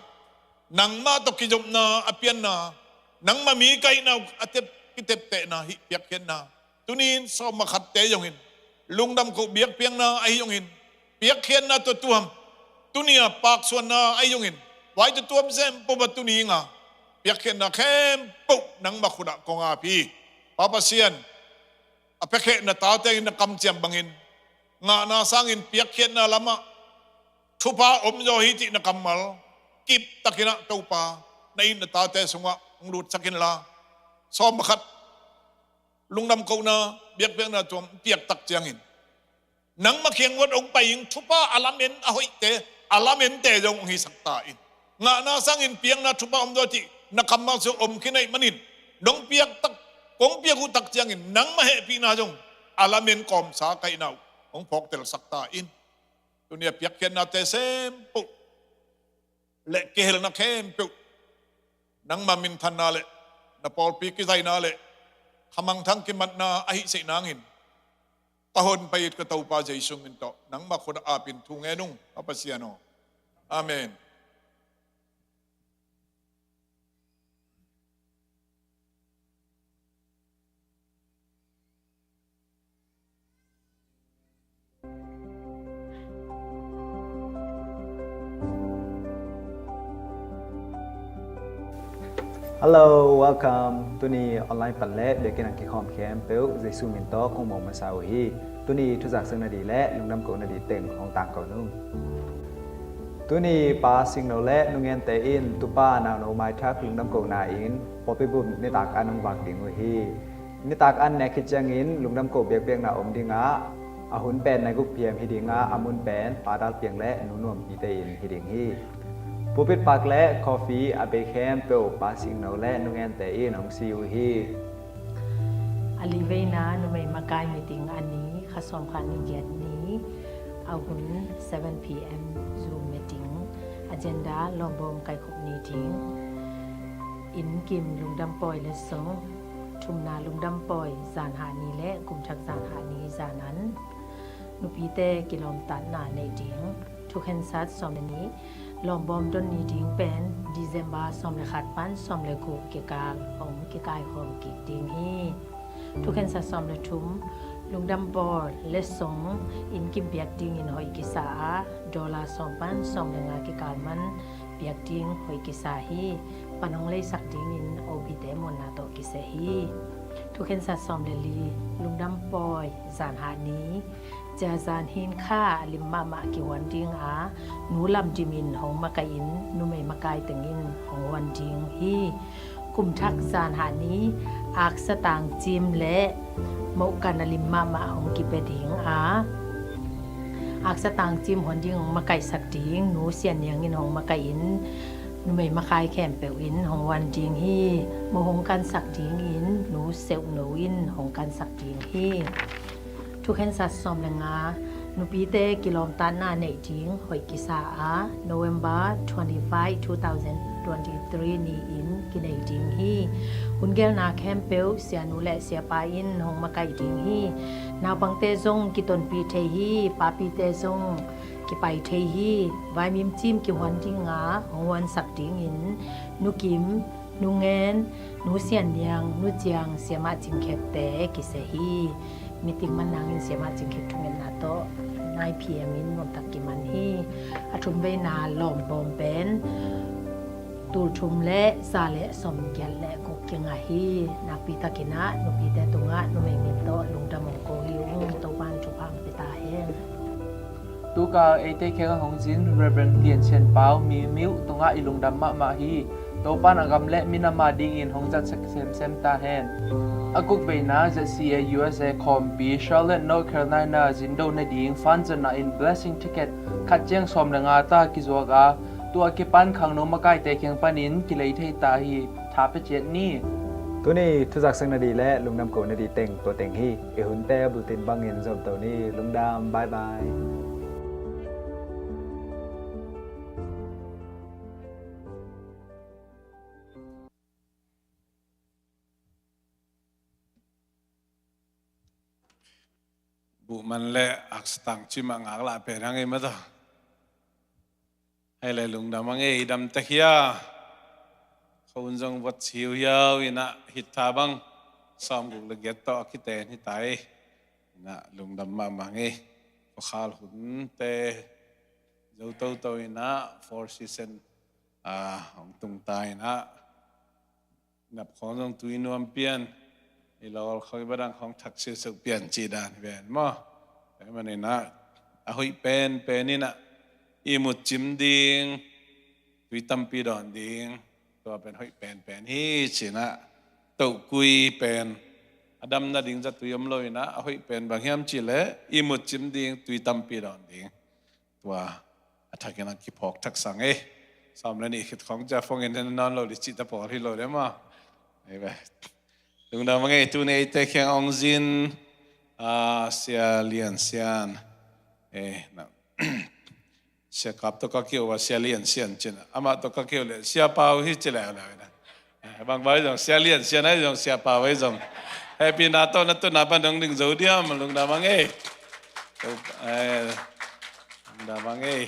nangmah tawh kizopna a pianna, nangma mi ka hihna uh a tep, kiteptehna hih piakkhiatna, tunin sawm a khatte zongin, lungdam koh biakpiakna ahi zongin, piakkhiatna tutuam, tuni a paksuanna ahi zongin, vai tutuam sem puma tuni nga piakkhiatna khempeuh nangma khut ah kong ap hi. Pa Pasian, a piakhehna tate in na kamciam bangin, ngahna sangin piakkhiatna lamah thupha om zaw hi cih na kammal kiptakin ah Topa, na it na tate sungah hong lutsak inla, sawm a khat lungdam kohna, biakpiakna tuam piak tak ciangin, nangma kiang uat hong pai ing, thupha a lamen a hoihte, a lamente zong hong hisak ta in. Ngahna sangin piakna thupha om zaw cih na kammal sung om khin ahih manin, nong piak tak, kong piak uh tak ciangin nangma hehpihna zong a lamen kawmsa ka hihna uh hong phawktelsak ta in. Tuni a piakkhiatnate sem peuh le kihelna khempeuh nangma minthanna le na pawlpi kizaina le khamangthang kimatna ahih seh nangin, ka hon pai it ka Topa Jesu min tawh nangma khut ah apin thu ngen ung, a Pasian aw. Amen. Hello, welcome. Tuni online pan le biakinn ah kikhawm khempeuh Jesu min tawh kong muang masa uh hi. Tuni thuzak siang nading le lungdam ko nading teng hong tangko nung. Tuni Pa Singno le Nungente in Tupa Nauno maithak lungdam kohna in pawlpi bup nitak an hong vak ding uh hi. Nitak an nek khit ciangin lungdam ko biakpiakna om ding ah, a hun pen nai guk P M hi ding ah, a mun pen Pa Dal Piang le Nu Nuam Pite in hi ding hi. Pulpit pak le coffee a bei khempeuh Pa Singno le Nungente in hong si uh hi. A liveina numei makai meeting a ni, kha sawm kha ni giat ni, a hun seven P M Zoom meeting, agenda lawmbawm kaikhop ni ding, inn kim lungdam pawi le song, thumna lungdam pawi zan hah ni le kumthak zan hah ni zan an, nupite kilawmtatna nei ding, thukhensat sawm le nih, lawmbawm don ni ding pen December sawm le khat pan sawm le guk kikal hong kikaikhawm kik ding hi. Thukhensat sawm le thum, lungdam pawi le song, inn kim piak dingin hoih kisa a, dollar sawm pan sawm le nga kikal man piak ding hoih kisa hi. Pan hong leisak dingin O P te muanna tawh kiseh hi. Thukhensat sawm le li, lungdam pawi zan hah ni, cia zan hin kha a lim mahmah kihuan ding a, nu lam dimin hong makaih in numei makai tengin hong huan ding hi. Kumthak zan hah ni, aksa tangcim le mohkan a lim mahmah hong kipia ding a, Aksa tangcim huan ding hong makaihsak ding Nu Sian Niang in hong makaih in, numei makai khempeuh in hong huan ding hi. Mo hong kansak dingin Nu Seuh No in hong kansak ding hi. Thukhensat sawm le nga, nupite kilawmtatna neih ding hoih kisa a, November twenty-five, two thousand twenty-three ni-in kinei ding hi. Hun gelna khempeuh sianu le siapa in hong makaih ding hi. Naupangte zong kitonpih thei hi, papite zong kipai thei hi. Vaimim cim kihuan dinga hong huansak dingin Nu Kim, Nu Ngen, Nu Sian Niang, Nu Ciang, Siamah Cing Khekte kisia hi. Meeting man nangin Siamah Cing Khek thungetna tawh nine P M in nuamtak kiman hi. A thumveina lawmbawm pen tul thum le za le sawmgiat le guk kingah hi. Nakpi takin ah nupite tungah numei min tawh lungdam hong ko hi ung. Topa'n thupha hong pia ta hen. Tuka eite kiangah hong zin Reverend Lian Sian Pau, Mi Miu tungah i lungdam mahmah hi. Topa'n a gam le minam a dingin hong zatsak semsem ta hen. A gukveina Z C A U S A khawmpi Charlotte, North Carolina zin do nading fan zatna in blessing ticket khat ciang sawm le nga ta kizuak a, tua kipan khangno makaite kiang panin kilei thei ta hi. Tha pia ciat ni. Tuni thuzak sak nading le lungdam ko nading teng tua teng hi. I hunte bulletin bangin zom to ni. Lungdam, bye bye. Buh man le aksa tangcim a ngaklah pen hang ei mata. Hei le lungdam hang ei, i dam tek hia. Khawun zong vot hiuhiau in ah hih tha bang sawmguk le giat tawh a kiten hi ta ei. In ah lungdam mahmah hang ei. Khuakhal hunte zo toto in ah Four Season, ah, hong tung ta in ah. Nap khawng zong tui nuam pian, i lawl khawng i badang khawng thak siusuk pian cih dan hi ven maw. Tua ahih manin ah a hoih penpen in ah ihmut cim ding, tui tampi dawn ding, tua pen hoih penpen hi ci-in ah, tohkui pen a dam nading zatui om lo in ah, a hoih pen bang hiam cih leh ihmut cim ding, tui tampi dawn ding. Tua a thakin a kiphawk thak sang ei. Sawm le nih khit khawng cia phone in nawn lo ding cih ta pawl hi lo ding maw. Ei ve. Lungdam hang ei, tuni eite kiang hong zin, ah, Sia Lian Sian. Eh, na. Sia Kap tawh ka kio a, Sia Lian Sian cin. Amah tawh ka kio le Sia Pau hi ci le le. Eh, bang bai zong, Sia Lian Sian ai zong, Sia Pau ai zong. Happy na tawh na tun na pan dong ding zo diam, lungdam hang ei. Eh, lungdam hang ei.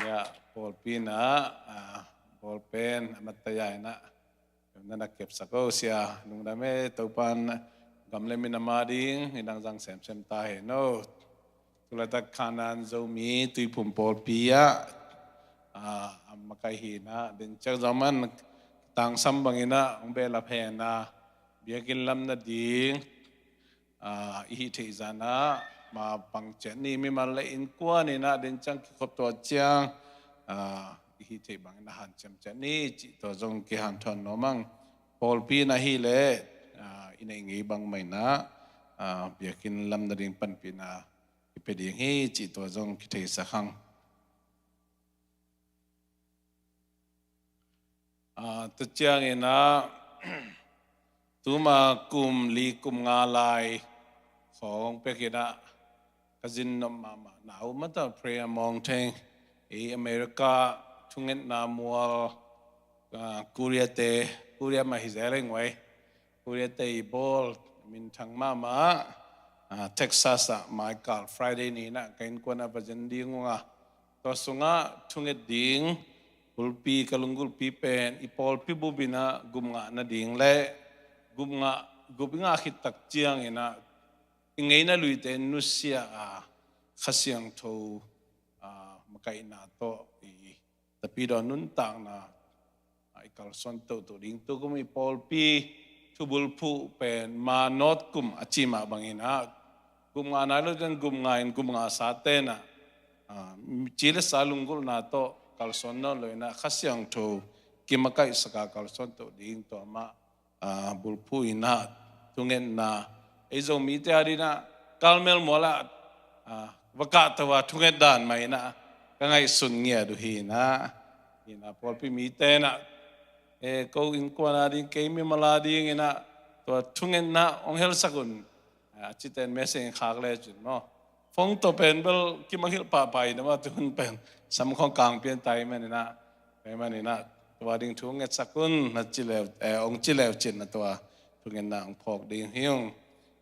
Ya, pawlpi na, ah, pawlpen, a mat ta ya na. Na na kepsak o, Sia, lungdam ei, Topa'n gam le minam a ding, i dang zang semsem ta hen o. Tulaitak Khanan Zomi Tuiphum pawlpi ah, ah, a makaih hi in ah, den ciang zong man tangsam bangin ah, hong behlap hen a, biakinn lam nading, ah, i hih theih zan ah, ma pang ciat ni, mimal le innkuan in ah, den ciang kikhop tua ciang, ah, i hih theih bangin ah hanciam ciat ni, cih tua zong kihanthawn nuam hang. Pawlpi na hi leh, ah, i neih ngei bang mah in ah, ah, biakinn lam nading panpihna i pia ding hi cih tua zong kitheisak hang. Ah, tua ciangin ah, tuma kum li kum nga lai khawng pek in ah, ka zin nop mahmah na um a ta Prayer Mountain, i America thungetna mual, ah, Korea te, Korea mah hi zel ing wai. Korea te i bawl, minthang mahmah, ah, Texas ah, Michael, Friday ni in ah, ka innkuan ah va zin ding ung a. Tua sungah thunget ding, bulpi, ka lunggulhpi pen, i pawlpi bup in ah, gup ngah nading le, gup ngah, gup i ngah khit tak ciangin ah, i ngeina luite nusia a, Kha Siangtho, ah, makaihna tawh, i tapidaw nuntakna, ah, i kalsuan toto ding. Tukum i pawlpi thubulphuh pen ma nawt kum a ci mah bangin ah, gup ngah nai lo ciang gup ngah in gup ngah sa ten ah, ah, ci le sa lunggulhna tawh kalsuan nawn lo in ah, Kha Siangtho kimakaihsak a kalsuan to ding tua mah, ah, bulphuh in ah, thungetna, ei Zomite a ding ah, Carmel mual ah, ah, va kahto a thunget dan mah in ah ka ngaihsun ngiat uh hi in ah. Hi in ah pawlpi mite in ah, e, ko innkuan a ding, kei mimal a ding in ah tua thungetna hong helsak un, a cite in message khak lecin maw, phone tawh pen bel kimangngilh pahpah in ah, tu hun pen sam khawng kang pian ta ahih manin ah, ahih manin ah tua ding thu ngetsak un na ci leu, e, hong ci leu cin ah tua thungetna hong phawk ding hi ung.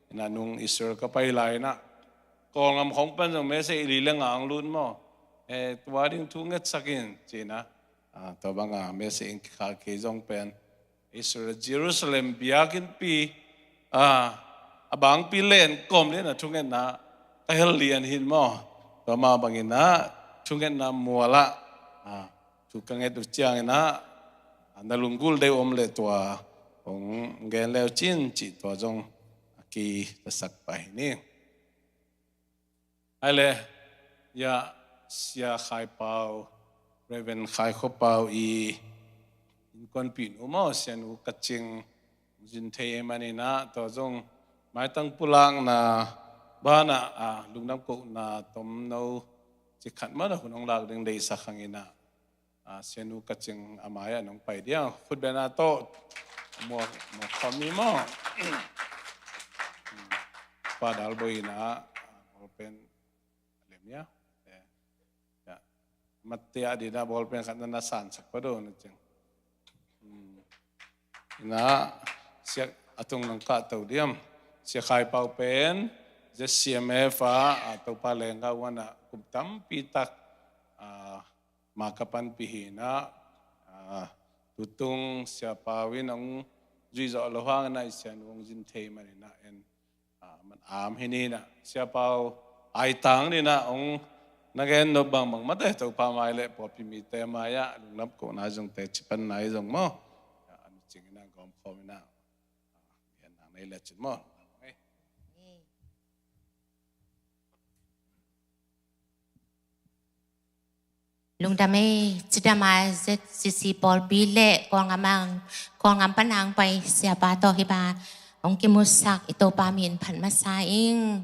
In ah nung Israel ka pai lai in ah Kawlgam khawng pen zong message li le nga hong lut maw, e, tua ding thu ngetsak in ci in ah, a, tua bang a message hong kikhak, kei zong pen Israel, Jerusalem biakinnpi, a, a bangpi len kawm lian ah thungetna ka hel lian hi in maw. Tua mah bangin ah thungetna mual ah, a, thu ka nget uh ciangin ah, a, na lunggulh deuh om leh tua hong gen lecin cih tua zong a kitasak pah hi ni. Hai le, ya, Sia Khai Pau, Reverend Khai Kho Pau i innkuanpihnu maw, Sianu Ka Cing, zin thei ahih manin ah, tua zong maitang pulakna banah, a, lungdam kohna tomno ci khat mah na hun hong lak ding deihsak hangin ah, a, Sianu Ka Cing a mai-ah nong pai ding a, khutbetna tawh muak, muak khawm ni maw. Pa Dal Bawi in ah, a, bawlpen a lem ia. E, ia. Mate a ding ah bawlpen khat na na sansak pa do na cing. Hmm. In ah, Sia, a tung nong kahto diam. Sia Khai Pau pen Z C M F ah, a, Topa leenggah uh a na kum tampi tak, a, ma ka panpih hi in ah, a, tutung Sia Pau in hong zuih zawh loh hangin ah i Sianu hong zin thei manin ah en, a, man am hi ni in ah, Sia Pau aitang ni in ah hong na gen nop bangbang mate, Topa mai le pawlpi mite mai-ah lungdam kohna zong teci panna hi zong maw. A, a nu cing in ah gawm khawm in ah, a, gen nang nei lecin maw. Lungdam ei, cidam a Z C C pawlpi le Kawlgam ang, Kawlgam pan ang pai siapa tawh hih bang hong kimusak i Topa min phat masa ing.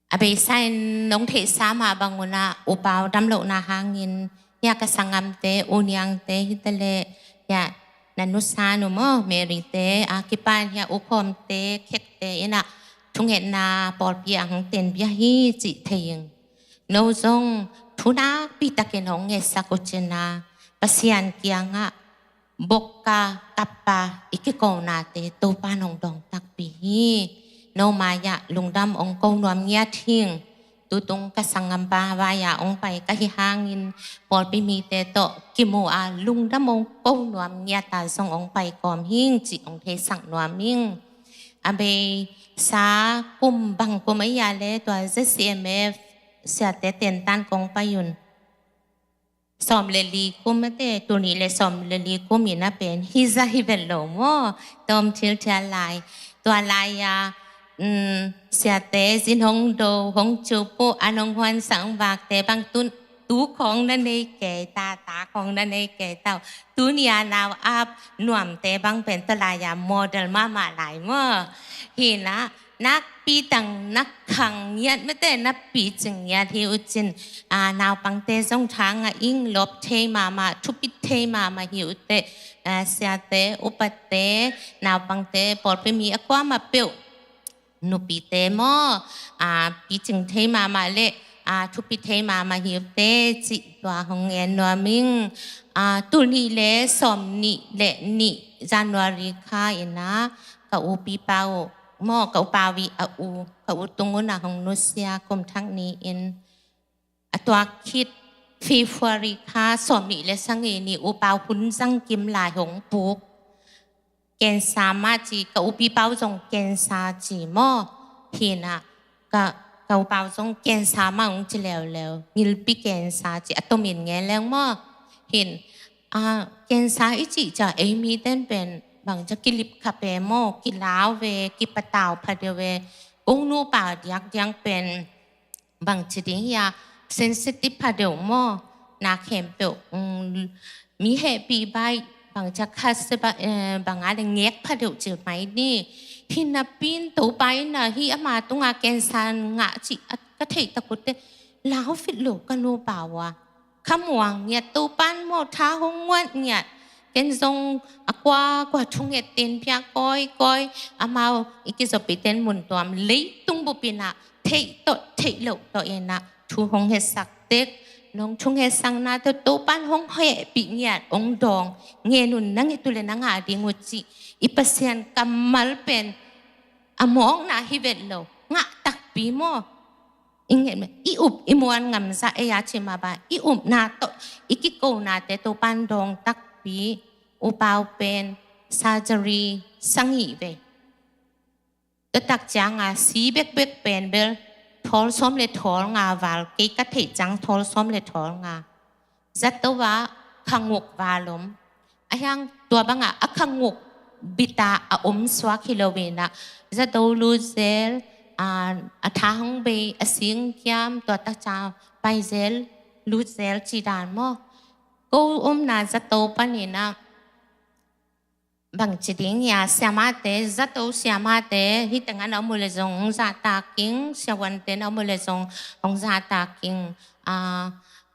A beisa in nong theihsa mah bang un ah upau damlohna hangin, hia ka sanggamte, u niangte hi ta leh, hia na nusa nu maw, Mary te, a kipan hia u Khawmte, Khekte in ah thungetna pawlpi ah hong tenbia hi cih thei ing. No zong thu nakpi takin hong ngetsak uh cin a, Pasian kiangah bokka kappa i kikonate Topa in hong dawng takpi hi. No mai-ah lungdam hong ko nuam ngiat hing. Tutung ka sanggampa vai-ah hong pai ka hi hangin pawlpi mite tawh kimu a lungdam hong ko nuam ngiat a zong hong pai kawm hing cih hong theisak nuam ing. A beisa kum bang kum a hia le tua Z C M F siate tentan kong pai un. Sawm le li kum a te, tul nih le sawm le li kum in a pen hi za hi vet lo maw, tawm thil thial lai. Tua lai-a, um, siate zin hong do, hong cup uh, an hong huan sang vakte bang tun tu khawng na nei kei ta, ta khawng na nei kei ta uh. Tuni-a nau ap nuamte bang pen tua lai-a model mahmah lai maw. Hi in ah, nakpi tang nak khang ngiat mate, na picing ngiat hi uh cin, a, naupangte zong tha ngah ing, lawp thei mahmah, thupit thei mahmah hi uh teh, a, siate, upate, naupangte, pawlpi mi a kuamah peuh, nupite maw, a, picing thei mahmah le, a, thupit thei mahmah hi uh teh cih tua hong ngen nuam ing. A, tul nih le sawm nih le nih January kha in ah ka upipa uh maw, ka upa uh i a u, ka u tung un ah hong nusia kum thak ni in. A tua khit February kha sawm nih le sagih ni upa uh hun zang kim lai hong puk. Cancer mah ci, ka upipa uh zong cancer ci maw. Hi in ah ka, ka upa uh zong cancer mah hong ci leuleu. Ngilpi cancer ci, a tomin ngen leng maw. Hi in, a, cancer i cih ciang ei mite in pen bang ci a kilip kha pe maw, kilau ve, kipatau pha deuh ve. Kong nupa diakdiak pen bang ci ding hia, sensitive pha deuh maw, na khempeuh, um, mi hehpih bai, bang ci a khat se ba, eh, bang a le ngek pha deuh ci mai ni. Hi napi in Topa in ah hih ama tungah cancer ngah cih a Ka theih tak uh teh, lau fit lo ka nupa uh a, khamuang ngiat, Topan maw tha hong nguat ngiat. Ken zong a kua kua thunget ten pia kawikawi, amau i kizopih ten mun tuam leitung bupin ah theih tawh theih loh tawh in ah thu hong hetsak tek. Nong thungetsakna tawh Topan hong hehpih ngiat, hong dawng ngen un, na nget uh leh na ngah ding uh cih i Pasian kammal pen a mawkna hi vet lo, ngah takpi maw. I nget mah, i up i muan ngam zah ei a, ci mah bang i upna tawh i kikonate Topan dawng takpi. U Pau pen surgery sagih vei. Tua tak ciang a si bekbek pen bel thawl sawm le thawl nga val, kei ka theih ciang thawl sawm le thawl nga. Zato ah khanguk val om. Ahi hang tua bang ah a khanguk bit a a om suak hi lo in ah, zato lut zel, a, a tha hong bei, a sing kiam, tua tak ciang pai zel, lut zel cih dan maw. Ko omna zato panin ah bangci ding hia, siamahte, zato siamahte, hih teng ah na om uh leh zong hong zahtak ing, siavuante na om uh leh zong hong zahtak ing. A,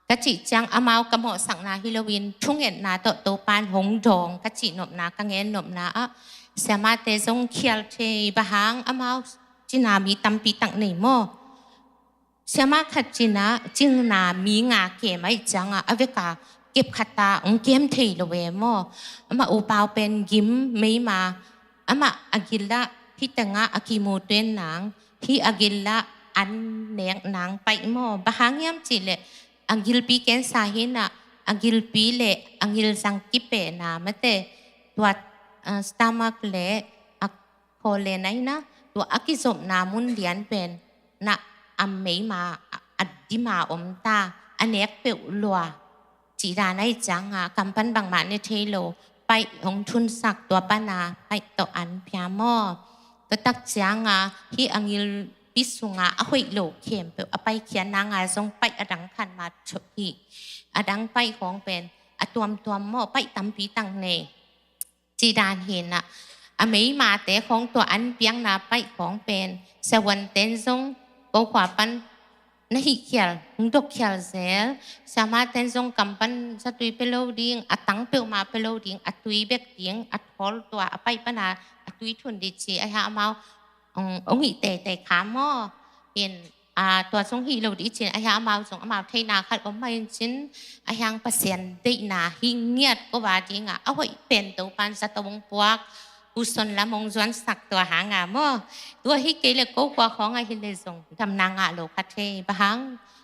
ka cih ciang amau ka mawhsakna hi loin thungetna tawh Topan hong dawng ka cih nopna, ka ngen nopna ah, siamahte zong khial thei, bang hang amau cina mi tampi tak nei maw. Siamah khat cina, cina mi nga kem ahih ciang a, a vek a kep khat a hong kem thei lo e maw. Amah U Pau pen gim meima, amah a gil ah hih teng ah a kimu tuan nang, hih a gil ah an nek nang pai maw. Bang hang hiam cih leh a gilpi cancer hi in ah, a gilpi le a gilzang kipehna mate, tua, ah, stomach le a colon ah hi in ah, tua a kizopna mun lian pen na a meima a, a dim a om ta, a nek peuh lua. Cih dan ahih ciang a, kam pan bangmah ne thei lo, paih hong thunsak, tua pan a paih tawh an pia maw. Tua tak ciang a, hih a gilpi sung a a hoih lo khempeuh a paikhiatna nga zong paih a dang khat mah thup hi. A dang paih khawng pen a tuamtuam maw, paih tampi tak nei. Cih dan hi in ah, a meimate khawng tua an piakna paih khawng pen siavuanten zong ko khua pan na hih khial, hong dok khial zel. Siamahten zong kam pan zatui pia lo ding, a tang peuhmah pia lo ding, a tui bek ding, a thawl tua a paih pan a a tui thun ding ci, ahi hang amau hong, hong hih teitei kha maw. In, a, tua zong hi lo ding cin, ahi hang amau zong amau theihna khat om mah in cin, ahi hang Pasian deihna hi ngiat ko va ding a, a hoih pen Topan zato hong puak, Houston lam hong zuansak tua hang a maw. Tua hi kei leh ko khua khawng ah hi leh zong damna ngah lo kha thei, bang hang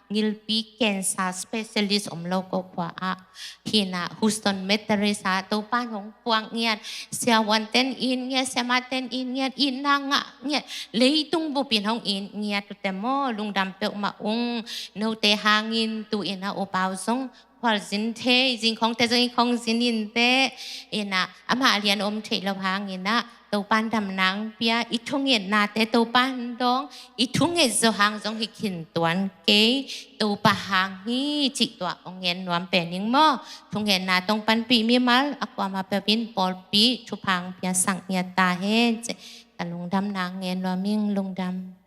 gilpi cancer specialist om lo ko khua ah. Hi in ah Houston Methodist ah Topan hong puak ngiat, siavuanten it ngiat, siamahten it ngiat, itna ngah ngiat, leitung bupin hong it ngiat uh teh maw, lungdam peuhmah ung. Note hangin tu in ah U Pau zong khualzin thei, zin khawngte zong i khawng zin in teh, in ah amah lian om theih lo hangin ah Topan damna hong pia, i thungetnate Topan dawng, i thunget zo hang zong hi khin tuan kei, Topa hang hi cih tua hong ngen nuam pen ing maw. Thungetna tawh hong panpih mimal a kuamah peuh in pawlpi thupha hong piasak ngiat ta hen. Ka lungdamna ngen nuam ing, lungdam.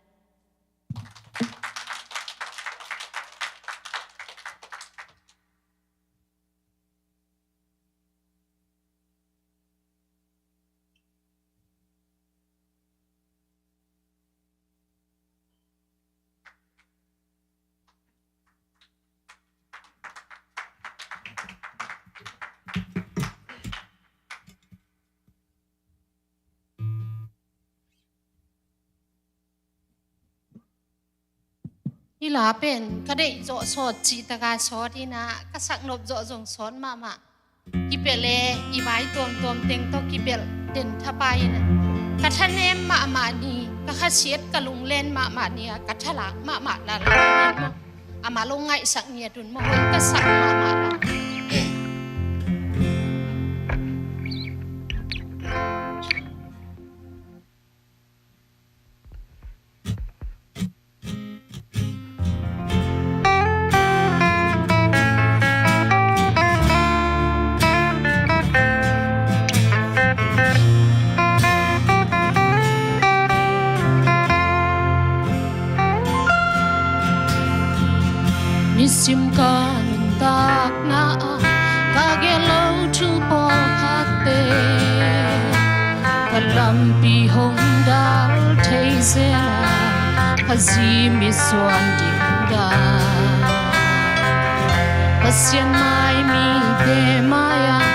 Hih la pen ka deih zawh sawt cih taka sawt hi in ah, ka sak nop zawh zong sawt mahmah. Kipelh e, i vai tuamtuam teng tawh kipelh den thapai in ah, ka thanem mahmah ni, ka khasiat ka lunglen mahmah ni a, ka thalak mahmah lala. Amah lo ngaihsak ngiat un maw, hoih ka sak mahmah la. Sim ka nuntakna ah ka gel lo thu pawlkhatte, ka lampi hong dal thei zel a, ka zi mit zuan ding dan. Pasian mai mite mai-ah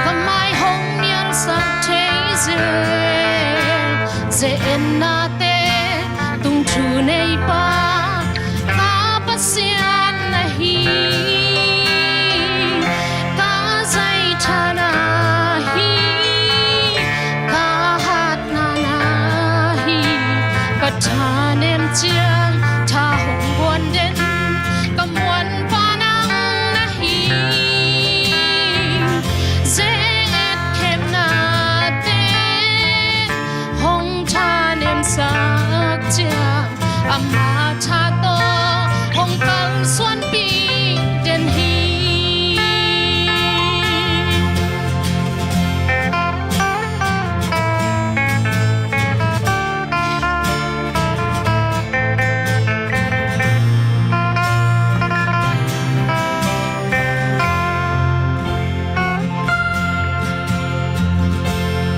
ka mai hong nialsak thei zel. Ze-etnate tung thu neipa ka Pasian na hi. Ka zaitha na hi, ka hatna na hi. Ka thanem ciang tha hong guan den, ka muanpa nang na hi. Ze-et khemnate hong thanemsak ciang, ama tha tawh hong kalsuanpih den hi.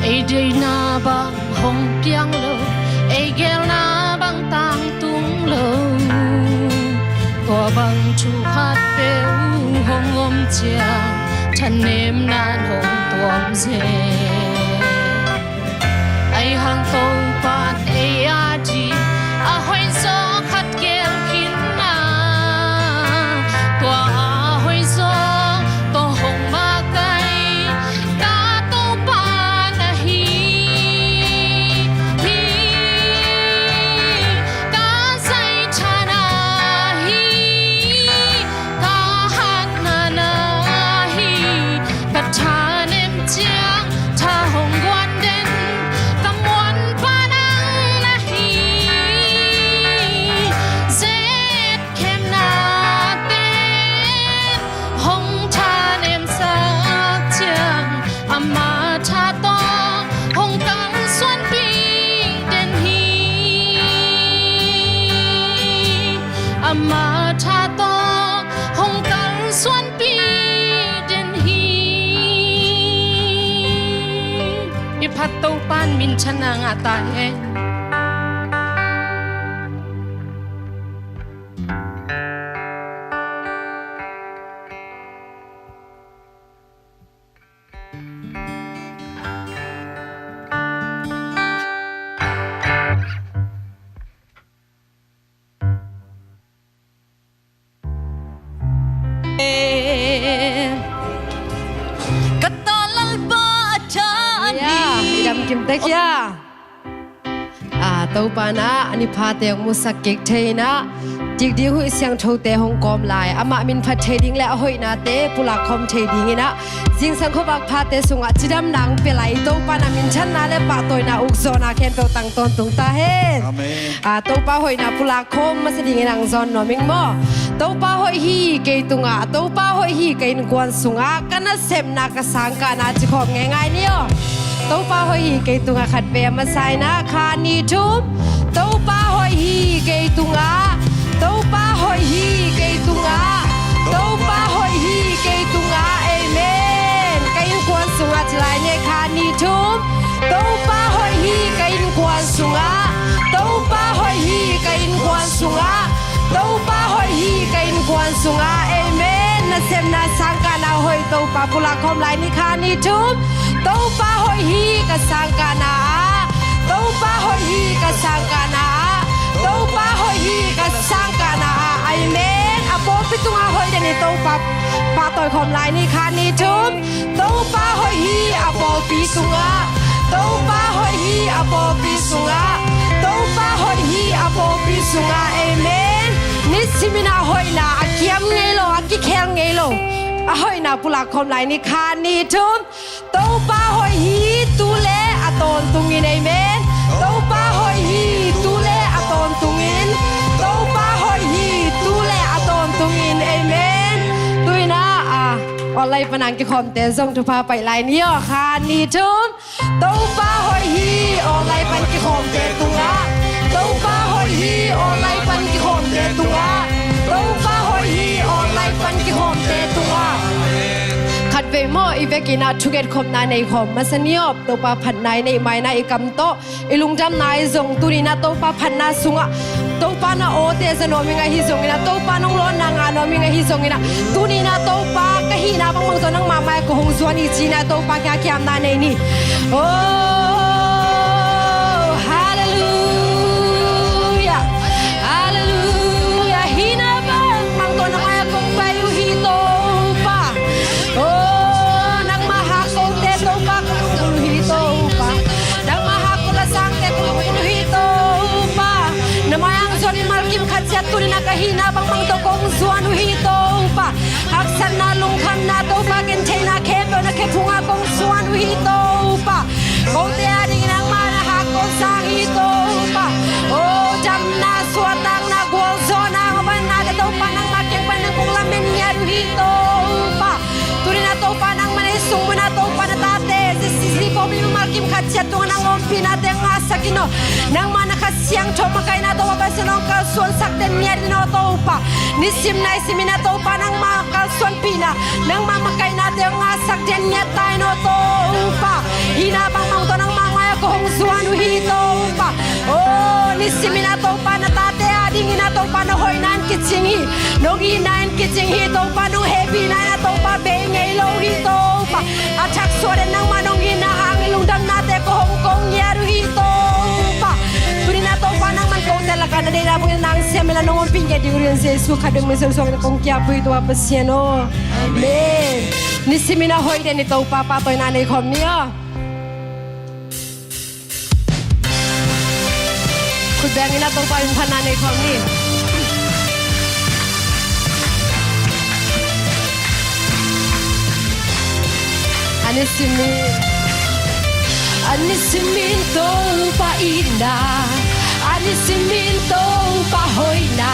Ei deihna bang hong piang lo, ei gelna bang tangtung lo. Tua bang thu khatpeuh hong om ciang thanemna in hong tuam zel. Ahi hang Topa'n ei ading a hoihzaw khat gel khin a, tua a hoihzaw tawh hong makaih ka Topa na hi. Hi, ka zaitha na hi, ka hatna na hi. Ka thanem ciang tha hong guan den, ka muanpa nang na hi. Ze-et khemnate hong thanemsak ciang, ama tha tawh hong kalsuanpih den hi. Ama tha tawh hong kalsuanpih den hi. I phat Topa'n minthanna ngah ta hen. Ka ta Lalpa a tha a ni. Ya, i dam kim tek hia. Ah, Topa in ah a ni phate hong musak kik thei in ah, dik ding huih siangthote hong kawm lai, amah min phat thei ding le a hoihnate pulak khawm thei ding in ah, zingsang khuavak phate sungah cidamna hong pia lai, Topa in ah minthanna le pahtawina ukzawhna khempeuh tang tawntung ta hen. Amen. Ah, Topa hoihna pulak khawm masa dingin hong zawn nuam ing maw. Topa hoih hi kei tungah, Topa hoih hi ka innkuan sungah, ka nasepna ka sangkahna, ci khawm ngeingai ni aw. Topa hoih hi kei tungah khat, pia masa in ah, khat, nih, thum. Topa hoih hi kei tungah, Topa hoih hi kei tungah, Topa hoih hi kei tungah. Amen. Ka innkuan sungah ci lai ni, khat, nih, thum. Topa hoih hi ka innkuan sungah, Topa hoih hi ka innkuan sungah, Topa hoih hi ka innkuan sungah. Amen. Nasepna sangkahna hoih Topa pulak khawm lai ni, khat, nih, thum. Topa hoih hi ka sangkahna ah, Topa hoih hi ka sangkahna ah, Topa hoih hi ka sangkahna ah. Amen. A pawlpi tungah hoih den hi, Topa pahtawi khawm lai ni, khat, nih, thum. Topa hoih hi a pawlpi sungah, Topa hoih hi a pawlpi sungah, Topa hoih hi a pawlpi sungah. Amen. Nisimin ah hoihna a kiam ngei lo, a kikhel ngei lo, a hoihna pulak khawm lai ni, khat, nih, thum. Topa hoih hi tu le a tawntungin. Amen. Topa hoih hi tu le a tawntungin, Topa hoih hi tu le a tawntungin. Amen. Tu in ah, ah, online pan a kikhawmte zong thupha pai lai ni aw, khat, nih, thum. Topa hoih hi online pan kikhawmte tungah, Topa hoih hi online pan kikhawmte tungah, Topa hoih hi online Maw, i vekin ah thuketkhopna nei khawm masa ni aw. Topa phatna i neih mai-in ah i kam tawh i lungdamna i zong, tuni-in ah Topa phatna sungah Topa na awte za nuam ing ahi zongin ah, Topa nong lawnna ngah nuam ing ahi zongin ah, tuni-in ah Topa ka hihna bangbang tawh nangmah mai-ah kong hong zuan hi ci-in ah Topa kiang ah kiamna nei ni. Oh, halleluiah. Halleluiah. Hihna bangbang tawh na mai-ah kong pai uh hi Topa. Oh, nangmah hak kote Topa kong bul uh hi Topa. Nangmah hak ko lasangte kong bul uh hi Topa. Na mai-ah hong zuan mimal kim khat ciat tuni-in ah ka hihna bangbang tawh kong zuan uh hi Topa. Haksatna, lungkhamna, Topa, gentheihna khempeuh na khe phungah kong zuan uh hi Topa. Kote adingin nangmah na hak ko sang hi Topa. Oh, damna, suahtakna, gualzawhna, a vanna te Topa nangmah kiang pan nang kong lamen ngiat uh hi Topa. Tuni-in ah Topa nangmah na i sung mun ah Topa na tate, Zi- Zi- Zikhawm mimal kim khat ciat tungah nang ompihna te ngahsak in aw. Nangmah na Kha Siangtho makaihna Topa Pasian hong kalsuansak den ngiat in aw Topa. Nisim naisim in ah Topa nangmah kalsuanpihna, nangmah makaihnate hong ngahsak den ngiat ta in aw Topa. Hihna bangbang tawh nangmah mai-ah kong hong zuan uh hi Topa. Oh, nisim in ah Topa na tate adingin ah Topa na hoihna in kicing hi. Nong itna in kicing hi Topa, nong hehpihna in ah Topa bei ngei lo hi Topa. A thak suah den nangmah nong itna hangin lungdamnate ko hong kong ngiat uh hi Topa. Tuni-in ah Topa nangmah in kote lakah na deihna bangin nang siam in la nong ompih ngiat ding uh in Jesu khat bek min suang in kong kiap uh hi Topa Pasian aw. Amen. Nisim in ah hoih den i Topa pahtawina nei khawm ni aw. Khut beng in ah Topa in phatna nei khawm ni. A nisim in, a nisim in Topa itna, a nisim in Topa hoihna,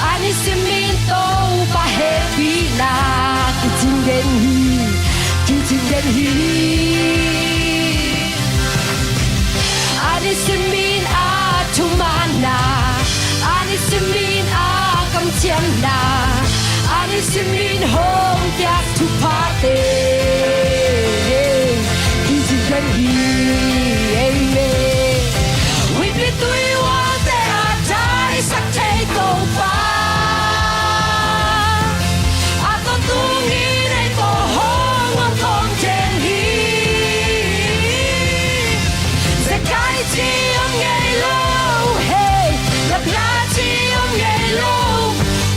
a nisim in Topa hehpihna kicing den hi, kicing den hi. A nisim in a thumanna, a nisim in a kamciamna, a nisim in hong piak thuphate kicing den hi. Amen. Huipi tui ualte a taisak thei Topa, a tawh tungin ei tawh hong om kong gen hi. Zekai ci om ngei lo, hei, nakla ci om ngei lo,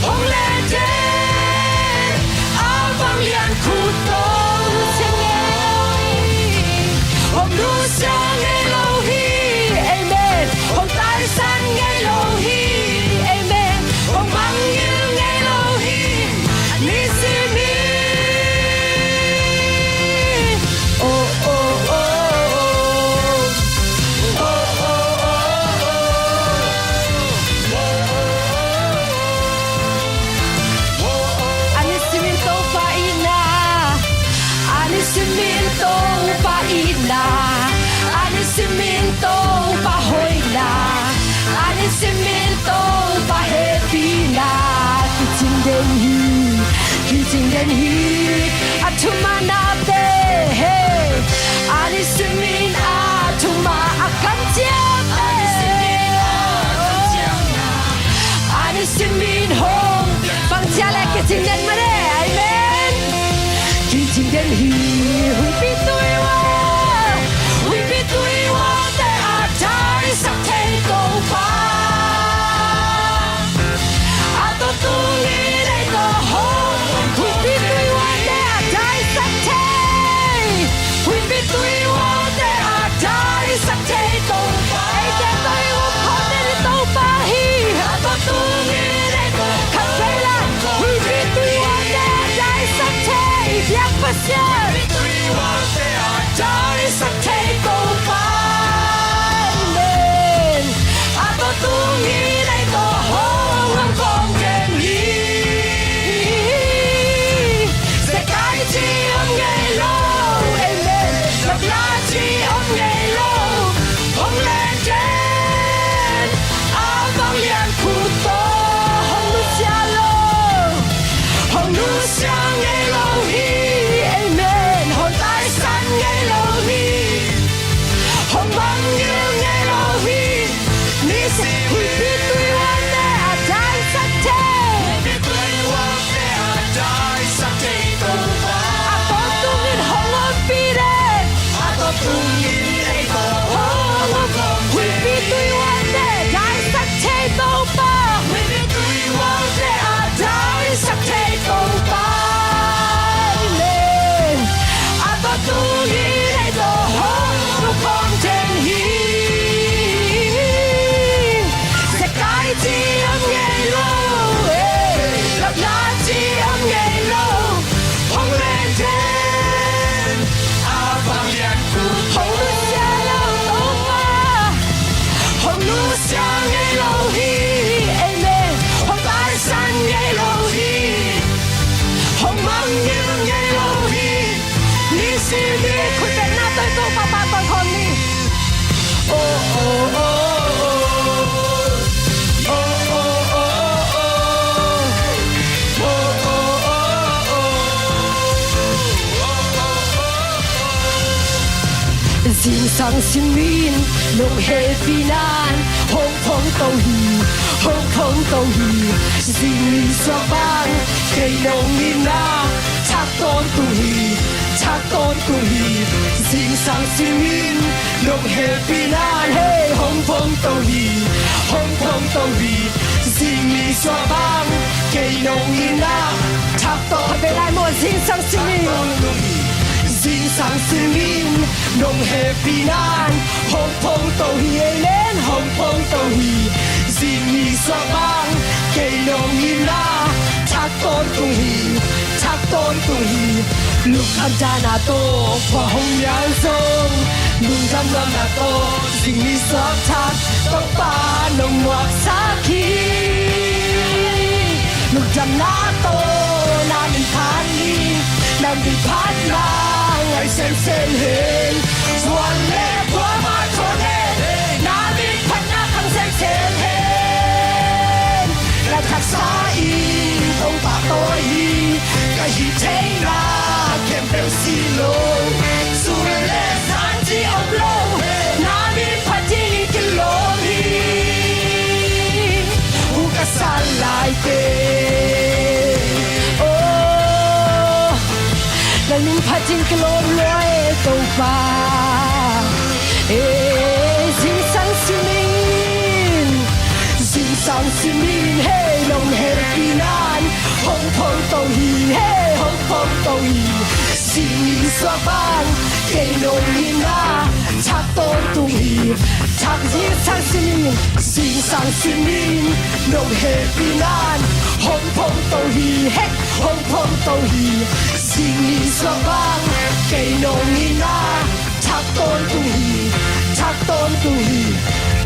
hong len den a vanglian khut tawh hong nusia ngei lo hi. Amen. Hong taisan ngei lo hi. Amen. Hong mangngilh ngei lo hi. Nisim in. Oh, oh, oh, oh. Oh, oh, oh, oh. A nisim in Topa itna, a nisim in Topa itna, a nisim in Topa hoihna, a nisim in Topa hehpihna kicing den hi, kicing den hi. A thumanna te, hey, a nisim in a thuman a kamciam te, a nisim in hong bangcia le kicing den mah e. Amen. Kicing den hi. Huipi tui ua, huipi tui ualte a taisak thei Topa, a tawh tungin ei tawh hong om. Huipi tui ualte a taisak thei, huipi tui ualte a taisak thei Topa, eite tawh i om khawm den i Topa hi. A tawh tungin ei tawh khat vei la, huipi tui ualte a taisak thei i biak Pasian. Huipi tui ualte a taisak thei Topa. Amen. A tawh tungin ei tawh hong om kong gen hi. Zekai ci om ngei lo, amen. Nakla ci om ngei lo, hong len den a vanglian khut tawh hong nusia lo, hong nusia ngei lo hi. Amen. Simin nong hehpih nan hong phong to hi, hong phong to hi. Zingni suak bang kei nong itna thak tawntung hi, thak tawntung hi. Zingsang simin nong hehpih nan, hey, hong phong to hi, hong phong to hi. Zingni suak bang kei nong itna thak tawntung hi. Zingsang simin, zingsang simin nong hehpih nan hong phong to hi, amen, hong phong to hi. Zingni suak bang kei nong itna thak tawntung hi, thak tawntung hi. Lungkham dahna tawh khua hong mial zong, lungdam ngawhna tawh zingni suak thak Topa nong muaksak hi. Lungdamna tawh na min phat hi, na min phatna ngai semsem hen. Vuan le kuamah thawn hen, na min phatna khang semsem hen. Na thaksa in kong pahtawi hi, ka hih theihna khempeuh si lo. Sun le zan ci om lo, na min phat ding kilawm hi. Hu ka sat laite, oh, na min phat ding kilawm lua e Topa. E, zingsang simin, zingsang simin, hey, nong hehpih nan hong phong to hi, hey, hong phong to hi. Zingni suak bang kei nong itna thak tawntung hi, thak. Zingsang simin, zingsang simin nong hehpih nan hong phong to hi, hey, hong phong to hi. Zingni suak bang kei nong itna thak tawntung hi, thak tawntung hi.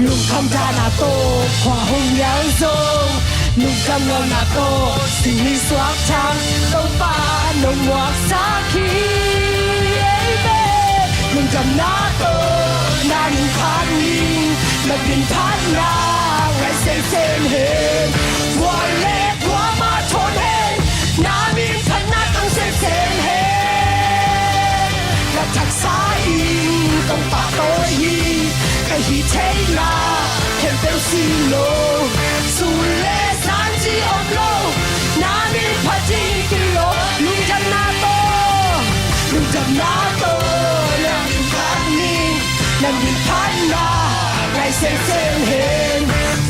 Lungkham dahna tawh khua hong mial zong, lungdam ngawhna tawh zingni suak thak Topa nong muaksak hi. Amen. Lungdamna tawh na min phat hi, na min phatna ngai semsem hen. Vuan le kuamah thawn hen, na min phatna khang semsem hen. Na thaksa in kong pahtawi hi, ka hih theihna khempeuh si lo. Sun le zan ci om lo, na min phat ding kilawm. Lungdamna tawh, lungdamna tawh na min phat hi, na min phatna ngai semsem hen.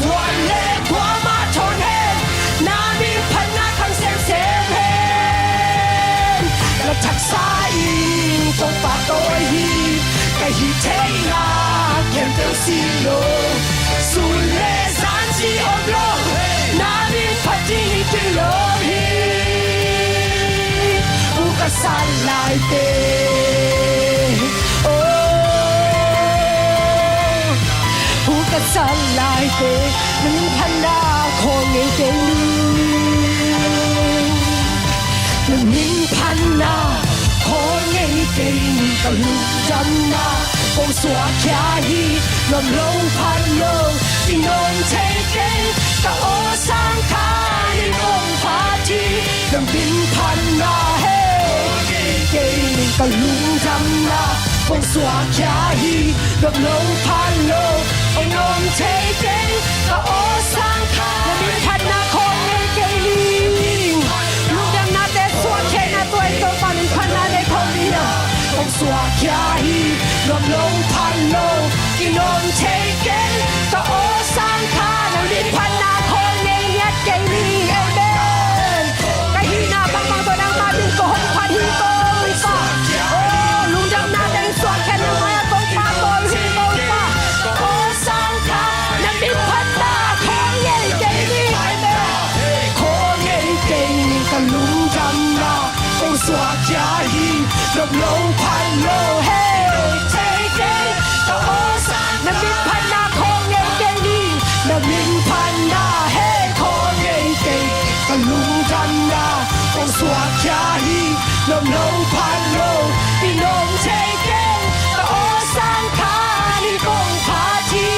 Vuan le kuamah thawn hen, na min phatna khang semsem hen. Na thaksa in kong pahtawi hi, ka hih theihna khempeuh si lo. Sun le zan ci om lo, na min phat ding kilawm hi. Hu ka sat laite, oh, hu ka sat laite, na min phatna khawl ngei kei ni. Na min phatna khawl ngei kei ni. Ka lungdamna kong suahkhia hi, nuam lo phat lo i nuam thei kei. Ka aw sang kha i kong phat hi, na min phatna he. Kei ka lungdamna kong suahkhia hi, nuam lo phat lo i nuam thei kei. Ka aw sang kha, na min phatna khawl ngei kei ni. Lungdamnate suahkhia na tuai Topa min phatna nei khawl ni. Kong suahkhia hi, nuam lo phat lo i nuam thei kei. Ka aw sang kha, na min phatna khawl ngei ngiat kei ni. Amen. Ka hihna bangbang tawh nangmah min kong hong phat hi Topa. Oh, lungdamna teng suahkhia nangmah a kong pahtawi hi Topa. Ka aw sang kha, na min phatna khawl ngei kei ni. Amen. Khawl ngei kei ni. Ka lungdamna kong suahkhia hi, nuam lo phat lo he. Thei kei, ka aw sang, na min phatna khawl ngei kei ni. Na min phatna he, khawl ngei kei. Ka lungdamna kong suahkhia hi, nuam lo phat lo i nuam thei kei. Ka aw sang kha i kong phat hi.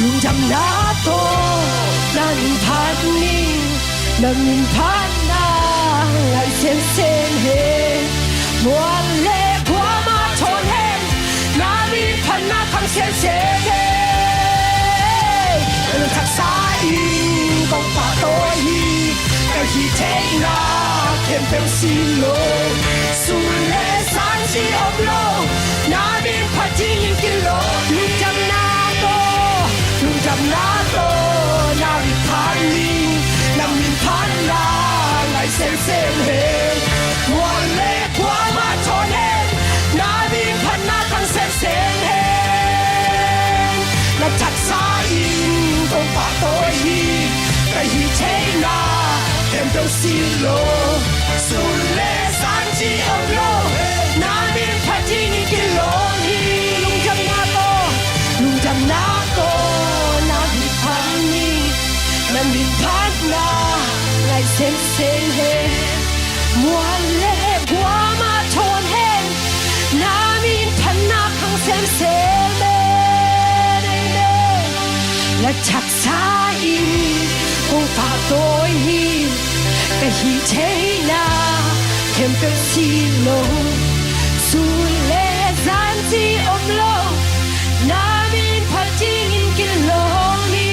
Lungdamna tawh na min phat ni. Na min phatna ngai semsem hen. Mual le kuamah thawn hen, na min Sese, na taksa in kong pahtawi hi. Ka hih theihna khempeuh si lo, sun le zan ci om lo, na min phat dingin kilawm. Lungdamna tawh, lungdamna tawh na min phat ning. Na min phatna ngai semsem hen. Mual le kuamah thawn hen. Na min phatna khang semsem hen. Na taksa in kong pahtawi hi. Ka hih theihna khempeuh si lo, sun le zan ci om lo, na min phat dingin kilawm hi. Lungdamna tawh, lungdamna tawh na min phat ning. Na min phatna ngai semsem hen. Mual le kuamah thawn hen. Na min phatna khang semsem hen. Amen. Na taksa in kong pahtawi hi. Ka hih theihna khempeuh si lo, sun le zan ci om lo, na min phat dingin kilawm hi.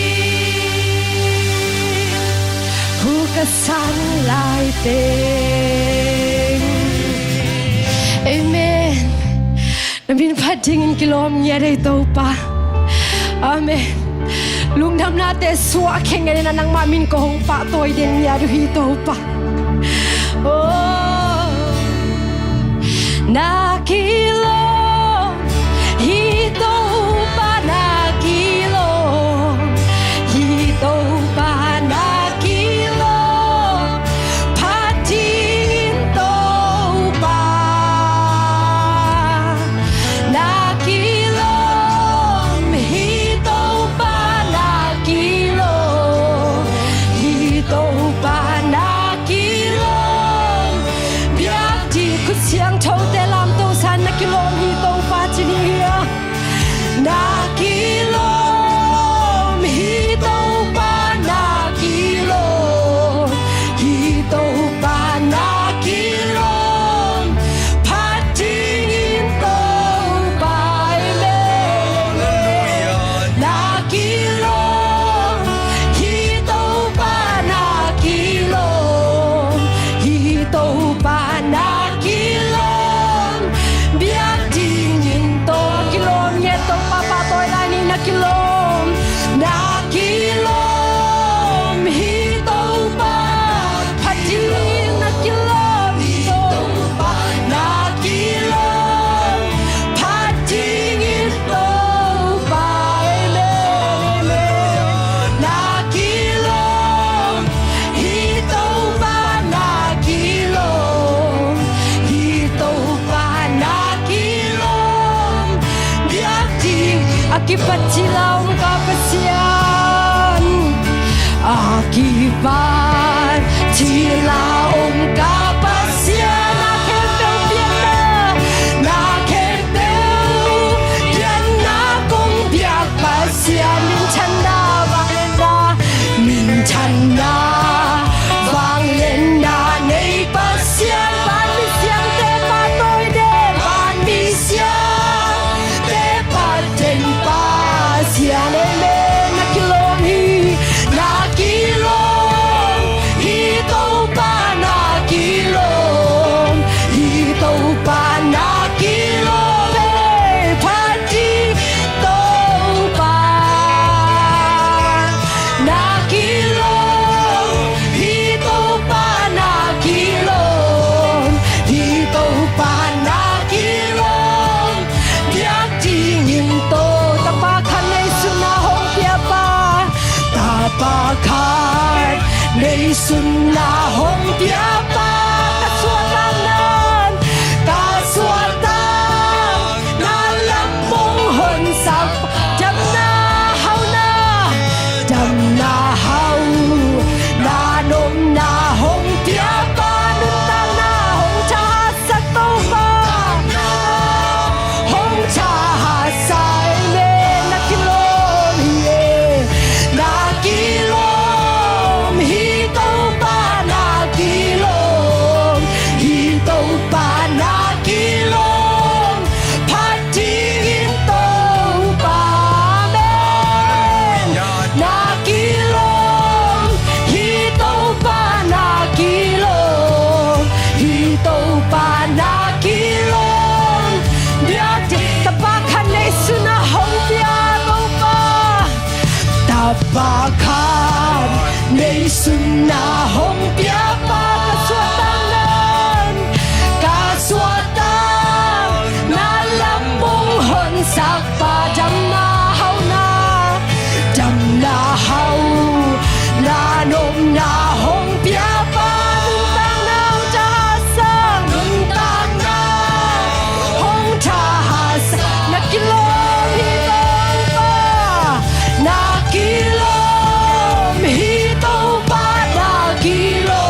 Hu ka sang lai teng. Amen. Na min phat dingin kilawm ngiat ei Topa. Amen. Lungdamnate suah khe ngiat in, nangmah min kong pahtawi den ngiat uh hi Topa. Oh. Na kilawm hi Topa, na kilawm hi Topa, na kilawm phat dingin Topa. Na kilawm hi Topa, na kilawm hi Topa, na kilawm. Biak ding khut siangthote lamto sa in, na kilawm hi Topa ci ni hia. Na kilawm hi Topa, na kilawm hi Topa, na kilawm phat dingin Topa. Amen. Na kilawm hi Topa, na kilawm hi Topa, na kilawm. Biak dingin Topa kilawm ngiat, Topa pahtawi lai ni. Na kilawm, na kilawm hi Topa, phat dingin na kilawm hi Topa, na kilawm phat dingin Topa. Amen, amen. Na kilawm hi Topa, na kilawm hi Topa, na kilawm. Biak ding a kipat cil a om ka Pasian, a kipat cil a om ka Pasian, na khempeuh pianna, na khempeuh pianna kong piak Pasian, minthanna vangliatna, minthanna vangliatna nei Pasian, vanmi siangte pahtawi den, vanmi siangte phat den Pasian. Amen. Na kilawm hi, na kilawm hi Topa, na kilawm hi Topa, na kilawm. Phat ding Topa, na kilawm hi Topa, na kilawm hi Topa, na kilawm. Biak dingin Topa, tapa khat neisunna hong piapa, tapa khat neisunna hong piapa, ka suahtakna, ka suahtakna lam hong honsak, damna hauna, damna hauna nopna hong piapa, nuntakna hong thahatsak Topa, hong thahatsak. Amen. Na kilawm hi e, na kilawm hi Topa, na kilawm hi Topa, na kilawm phat dingin Topa. Khat neihsun na hong piapa ka suahtakna, ka suahtakna lam hong honsakpa damna hauhna, damna hauhna nopna hong piapa nuntakna hong thahatsak, nuntakna hong thahatsak. Na kilawm hi Topa, na kilawm hi Topa, na kilawm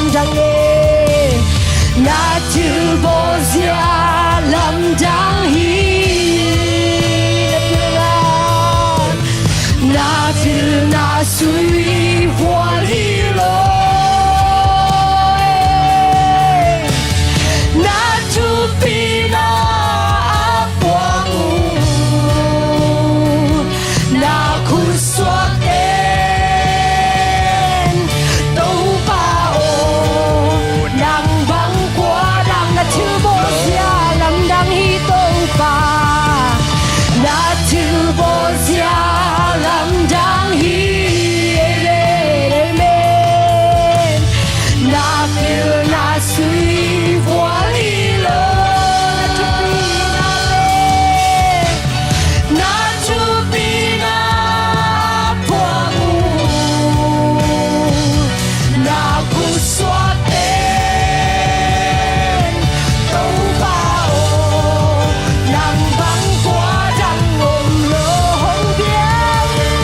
Lamdang e, na thilbawlzia lamdang hi. Na thil na, na thil na sui vual hi lo e. Na thupina a puang uh, na khutsuak ten Topa aw, nang bang kua dang na thilbawlzia lamdang hi Topa. Na thilbawlzia lamdang hi. Amen, amen. Na thil na sui vual hi lo. Na thupina puang uh, na khutsuak ten Topa aw, nang bang kua dang om lo. Hong bia uh,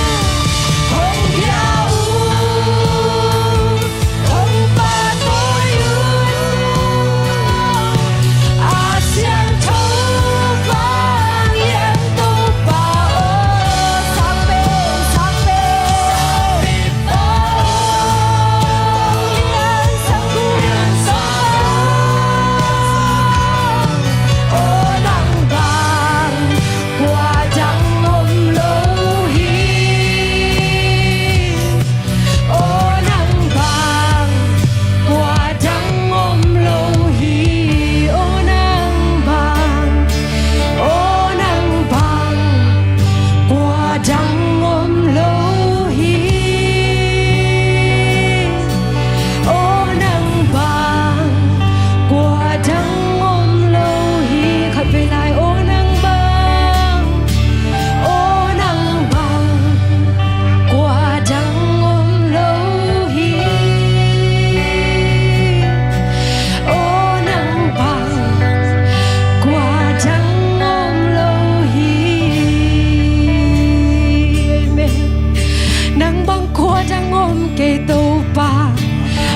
hong bia uh, hong patawi un. A siangtho vanglian Topa aw, sang pen, sang pen. Sang pen, sang pen. Aw, nang bang kua dang om lo hi. Aw nang bang kua dang om lo hi. Aw nang bang, aw nang bang kua dang om lo hi. Aw nang bang kua dang om lo hi. Khat vei lai. Aw nang bang, aw nang bang kua dang om lo hi. Aw nang bang kua dang om lo hi. Amen. Nang bang kua dang om kei Topa.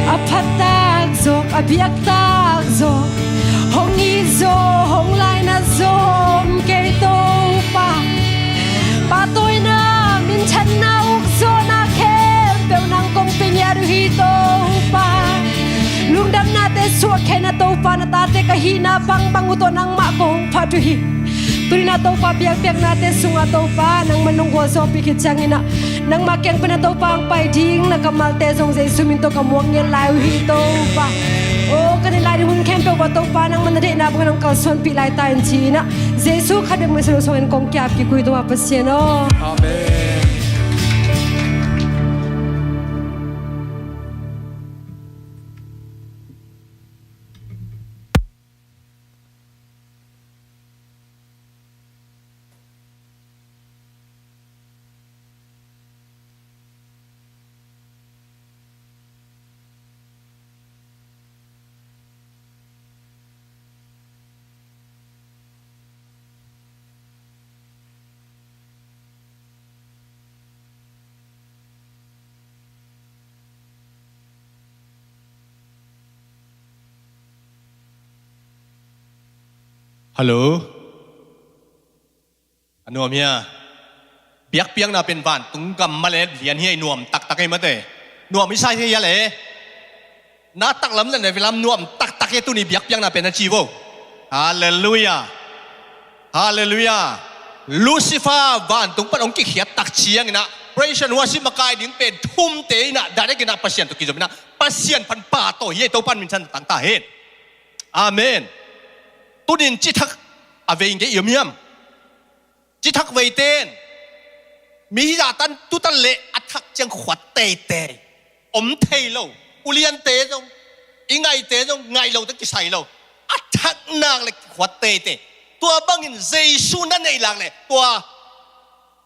A phattak zawk, a biaktak zawk, hong it zaw, hong lainat zaw om kei Topa. Pahtawina, minthanna, ukzawhna khempeuh nang kong pia ngiat uh hi Topa. Lungdamnate suahkhia in Topa, na tate ka hihna bangbang uh tawh nangmah kong phat uh hi. Tuni-in Topa, biakpiaknate sungah Topa nangman nong gualzawhpih khit ciangin ah, nangmah kiang panin Topa hong pai ding na kammalte zong Jesu min tawh ka muak ngiat lai uh hi Topa. Aw, ka neih lai ding hun khempeuh ah Topa nangman na deihna bangin hong kalsuanpih lai ta in ci-in ah, Jesu khat bek min suangin kong ki-ap kik uh hi Topa Pasian aw. Amen. Hallo. A nuam hia? Biakpiakna pen vantung gam mah le lian hi a, i nuam taktak hi mate. Nuam i sa hi a le. Na taklam le na vilam nuam taktak hi a, tuni biakpiakna pen a ci vo. Halleluiah. Halleluiah. Lucifer vantung pan hong kikhiat tak ciangin ah, praise and worship makai ding pen thumte in ah, direct in ah Pasian tawh kizom in ah, Pasian pan pahtawi hi a, Topa'n minthanna tang ta hen. Amen. Tunin cithak a vei ngei i om hiam? Cithak veite in mi zahtan tutan le a thak ciang khuat teitei, om thei lo. Uliante zong, i ngaihte zong ngaih lo teh kisai lo. A thak nak le khuat teitei. Tua bangin Jesu na neih lak le tua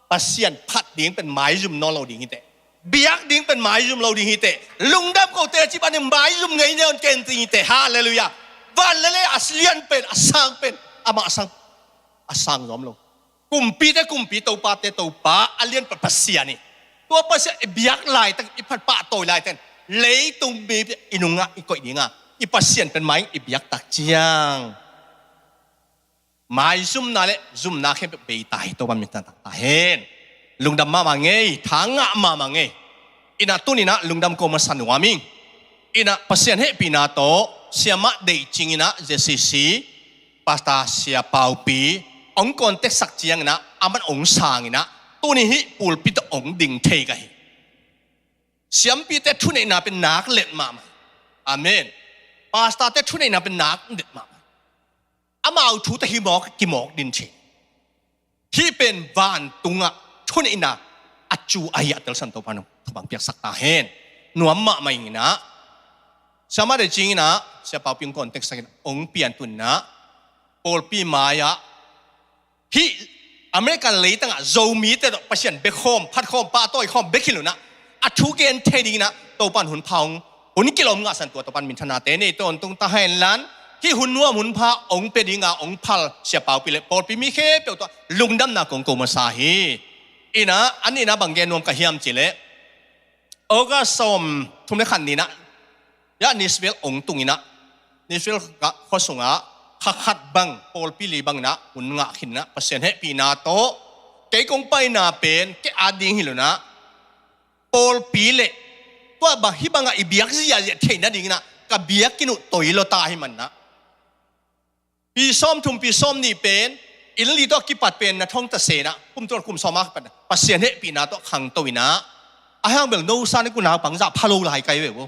Pasian phat ding pen maizum nawn lo ding hi teh. Biak ding pen maizum lo ding hi teh. Lungdam kote a ci panin maizum ngei nawn kei ding hi teh. Halleluiah. Van le lei a lian pen, a sang pen amah a sang, a sang zom lo. Kumpite Kumpi, Topate Topa, a lian Pa Pasian hi. Tua Pasian i biak laitak, i phat pahtawi laitakin Leitung mi i nungah i koih dinga i Pasian pen mai i biak tak ciang maizumna le zumna khempeuh bei ta hi. Topa min thang tak ta hen. Lungdam mahmah ngei, tha ngah mahmah ngei. Inah tuninah lungdam ko masa nuam ing. Inah Pasian hehpihna tawh siamah deih cinginah Z C C Pastor Sia Paupi hong contact sak cianginah aman hong sanginah tuni hih pulpit tawh hong ding thei ka hi. Siampite thuneihna pen nak let mahmah. Amen. Pastorte thuneihna pen nak let mahmah. Amau thu tawh himawk kimawk din chin. Hih pen vantungah thuneihna a cu ahi a telsan Topa nong thupang piaksak ta hen. Nuam mahmah inginah siamah deih cinginah Sia Paupi hong contact sakin hong piantunna pawlpi mai-ah hih American leitangah Zomite tawh Pasian bia khawm, phat khawm, pahtawi khawm bek hi lo-inah a thu gen thei dinginah Topan hun pha hong hun kilawm ngahsan tua Topan minthanate nei tawntung ta hen lan. Hih hun nuam hun pha hong pia dinga hong phal Sia Paupi le pawlpi mi khempeuh tawh lungdamna kong ko masa hi. Inah an inah bang gen nuam ka hiam cileh August sawm thum le khat ninah ya Nashville hong tunginah Nashville khua sungah kha khat bang pawlpi li banginah hun ngah khinah Pasian hehpihna tawh kei kong paina pen kei a ding hi lo-inah pawlpi le tua bang hih bangah i biak ziahziah theih nadinginah ka biakinn uh toi lawta hi manah pi sawm thum pi sawm nih pen inn li tawh kipat pen na thong tasenah kum tual kum sawm a kipat Pasian hehpihna tawh khangto inah a hang bel no sa ni ku naupang zah pha lo lai kai ve bo.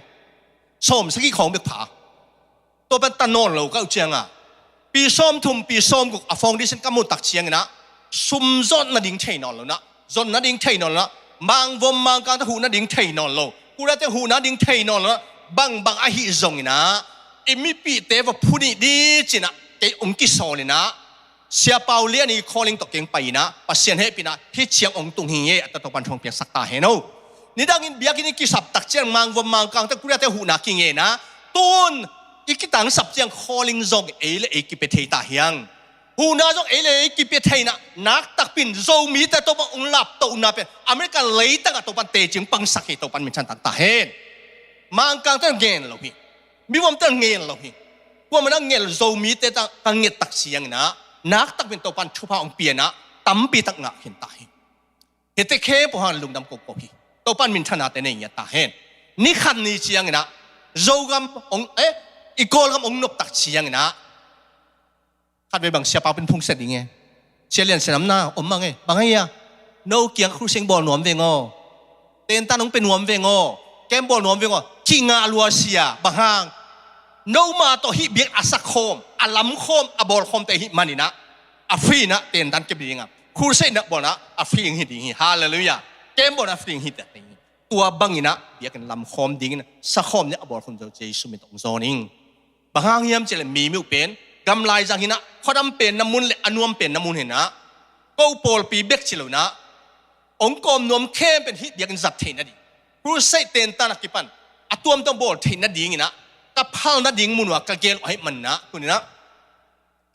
Sawm sagih khawng bek pha. Tua pen ta nawn lo ka uh cianga pi sawm thum pi sawm guk a foundation ka muh tak cianginah sum zot nading thei nawn lo-inah zon nading thei nawn lo-inah mangvom mangkangte huh nading thei nawn lo, kuliate huh nading thei nawn lo-inah bangbang ahi zonginah i mipihte va phu nih di cinah kei hong kisawlinah Sia Pau lian i calling tawh keng pai inah Pasian hehpihna hih ciang hong tung hi nge a ta Topan thong piaksak ta hen o. Nidangin biakinn i kisap tak ciang mangvom mangkangte kuliate huhna kingenah tun i kitangsap ciang calling zong ei le ei kipia thei ta hiang. Huhna zong ei le ei kipia theinah naktakpin Zomite Topan hong laptohna pen American leitangah Topan tecing pangsak hi. Topan minthan tak ta hen. Mangkangte ngen lo hi. Mivomte ngen lo hi. Kuamah na ngen lo Zomite ta ka nget tak cianginah naktakpin Topan thupha hong pianah tampi tak ngah khin ta hi. Hite khempeuh hang lungdam koko hi. Topan minthanate nei ngiat ta hen. Ni khat ni cianginah Zogam hong eh i Kawlgam hong nop tak cianginah khat vei bang Sia Pau pen phungset ding e. Sia Lian Sia Nam na om mang e bang ahi a no kiang khuseng bawl nuam veng aw. Tentan hong pe nuam veng aw. Kem bawl nuam veng aw. Kingah lua sia bang hang no ma tawh hih biak a sak khawm a lam khawm a bawl khawmte hih maninah a free inah tentan kep dinga khuseng inah bawlna a free hi ding hi. Halleluiah. Kem bawlna a free hi te ding hi. Tua banginah biakinn lam khawm dingin sa khawm ni a bawl khawm zo Jesu min tawh hong zawn ing. Bang hang hiam cileh mi miuh pen gamlai zang hinah khuadam pen na mun le a nuam pen na mun hinah ko pawlpi bek ci lo inah hong kawm nuam khempeuh hih biakinn zat theih nading crusade tentan a kipan a tuamtuam bawl theih nadinginah ka phal nading mun uh a ka gel uh ahih maninah tuninah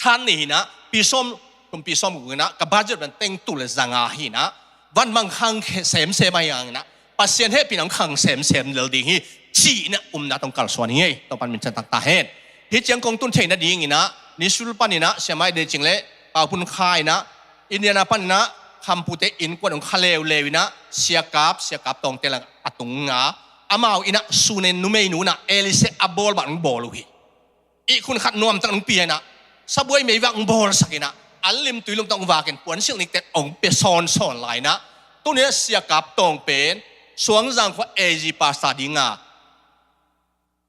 than ni hinah pi sawm thum pi sawm guk hinah ka budget ban teng tul le zanga hinah van mang khang semsem ahi hanginah Pasian hehpihna hong khang semsem lel ding hi. Cihna umna tawh kalsuan hi ei. Topan min cian taktak hen. Hih ciang kong tun theih nadinginah Nashville paninah Sia Mai Dei Cing le Pau Pun Khai inah Indiana paninah Khampute innkuan hong kha leuleu inah Sia Kap, Sia Kap Tawngte lang a tunga amau inah sunen numeinu inah Elise a bawl bang hong bawl uh hi. Ihkhun khat nuamtak hong pia inah sabuai meivak hong bawlsak inah an limtui lum tawh hong vakin puansilh nikte hong pia sawnsawn lai inah tuninah Sia Kap Tawng pen Suangzang khua A G pastor dinga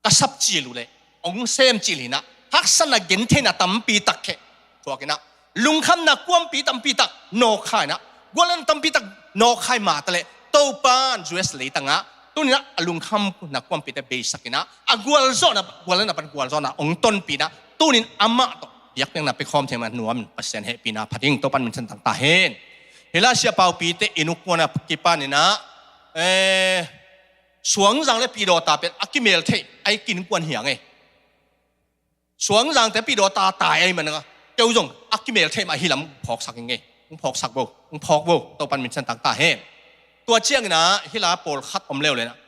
ka sapcil uh leh hong semcil hinah haksatna gentheihna tampi tak kheh thuak inah lungkhamna kuampi tampi tak nawkkhai inah gualnatna tampi tak nawkkhai mah taleh Topan U S leitangah tuninah a lungkhamna kuampite beisak inah a gualzawhna gualnatna pan gualzawhna hong tonpih inah tunin amah tawh biakpiakna pia khawm thei mah nuam in Pasian hehpihna phat ing. Topan min cian taktak hen. Hih lai Sia Paupite inn uh kuan a kipan inah eh Suangzang le Pidawta pen a kimel theih a innkuan hi hang ei. Suangzangte Pidawta tai ahi manang a keu zong a kimel theih mah hi lam phawksak ing ei. Hong phawksak bo, hong phawk bo. Topan min cian taktak hen. Tua cianginah hih lai pawlkhat om leuleu inah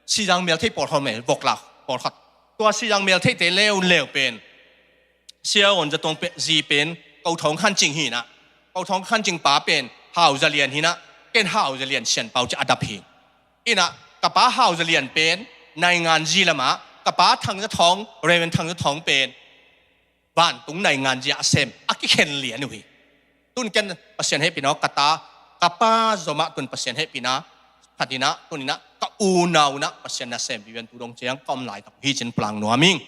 Sizang meltheih pawlkhat om e, vok lak pawlkhat. Tua sizang meltheihte leuleu pen Sia Awn Za Tuang pen, zi pen Ko Thawng Khan Cing hi inah, Ko Thawng Khan Cing pa pen Hau Za Lian hi inah, ken Hau Za Lian Sian Pau ci a dap hi. Inah ka pa Hau Za Lian pen naingan zi lamah, ka pa Thang Za Thawng, Reverend Thang Za Thawng pen vantung naingan zi a sem a kikhen lian uh hi. Tun ken Pasian hehpihna ka ta, ka pa zomah tun Pasian hehpihna khat inah, tun inah ka unau inah Pasian nasem vivian tu dong ciang ka om laitak uh hi cin pulang nuam ing.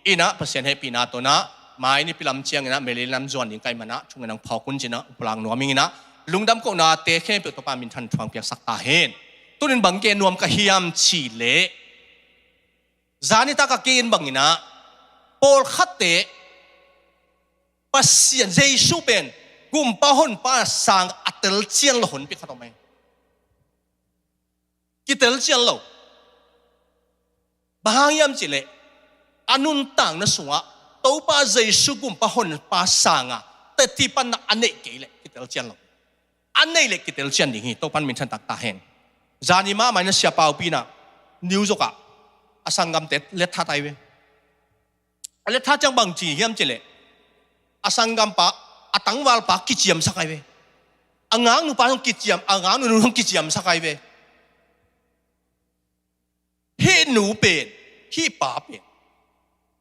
Inah Pasian hehpihna tawh inah mai nipi lam ciang inah Meli lam zuan ding ka hih manah thungen ang phawk un cin ah pulang nuam ing. Inah lungdam kohnate khempeuh Topa min than thuang piaksak ta hen. Tunin bang gen nuam ka hiam cih leh, zanitak a gen bang inah pawlkhatte Pasian Jesu pen gumpa honpa sang a telcian lo honpi khat om e. Kitelcian lo. Bang hang hiam cih leh a nuntakna sungah Topa Jesu gumpa honpa sanga teci panna a neih kei leh kitelcian lo. A neih leh kitelcian ding hi, Topan min than taktak hen. Zani mahmah inah Sia Pau Pi inah New York ah a sanggamte letthat ai ve. A letthat ciang bang ci hiam cih leh, a sanggampa, a tangvalpa kiciamsak ai ve. A ngaknupa zong kiciam, a ngaknu zong kiciamsak ai ve. Hih nu pen, hih pa pen,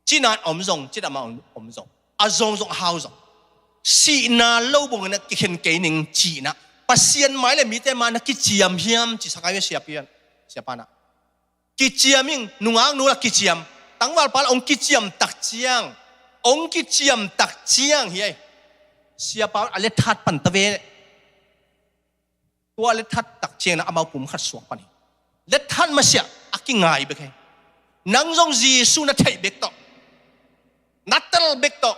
cinah om zong, cinah mah om, om zong, a zong zong, a hau zong, sihna lo bang inah kikhen kei ning ci inah Pasian mai le mite mai na kiciam hiam ci sak ai ve. Sia Pi in, Sia Pa inah kiciam ing, nungaknu la kiciam, tangvalpa la hong kiciam tak ciang, hong kiciam tak ciang hi ai. Sia Pa a letthat pan ta ve. Tua letthat tak ciang inah amau pum khat suak pan hi. Letthat masiah a kingai bek hi. Nang zong Jesu na theih bek tawh, na tel bek tawh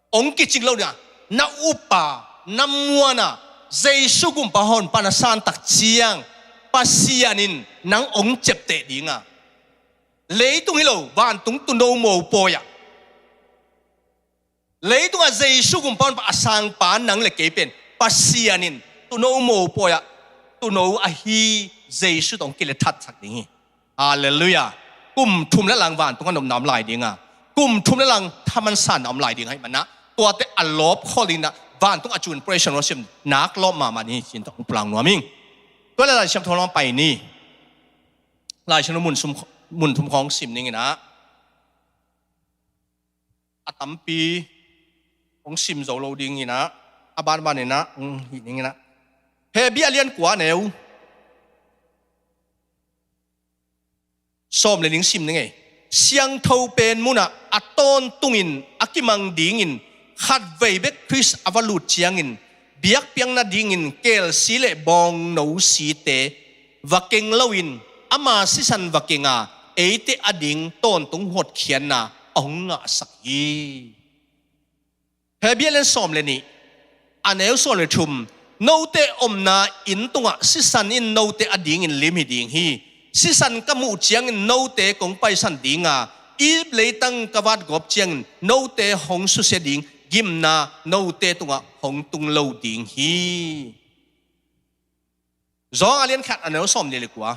hong kicing lo ding a, na upa, na muana Jesu gumpa honpa na san tak ciang Pasian in nang hong ciapteh ding a, leitung hi lo vantung tuuno mopawi ah, leitung a Jesu gumpa honpa a sangpa nang le kei pen Pasian in tuuno mopawi ah tuuno ahi Jesu tawh hong kiletthatsak ding hi. Halleluiah. Kum thum le lang vantung a nopna om lai ding a, kum thum le lang thaman sanna om lai ding ahih manah tuate a lawp khol ding inah vantung a cun praise and worship nak lawp mahmah ni cin tawh hong pulang nuam ing. Tua le Laisiangtho lam pai ni. Laisiangtho mun sum, mun thum khawng sim ning inah, a tampi hong sim zo lo ding inah, a banban inah hong hih ning inah, Hebru a lian kua, a neu sawm le nih sim ning ei. Siangtho pen munah a tawntungin a kimang dingin khatvei bek Khrist a va lut ciangin biakpiakna dingin kelsi le bawngno site va keng loin ama sisan va kenga eite ading tawntung hotkhiatna a hong ngahsak hi. Hebru a lian sawm le nih, a neu sawm le thum, note omna inn tungah sisan in note adingin lim hi ding hi. Sisan ka muh ciangin note kong paisan dinga, Egypt leitang ka vatgawp ciangin note hong susia ding gimna note tungah hong tung lo ding hi. Zawng a lian khat, a neu sawm nih le kua.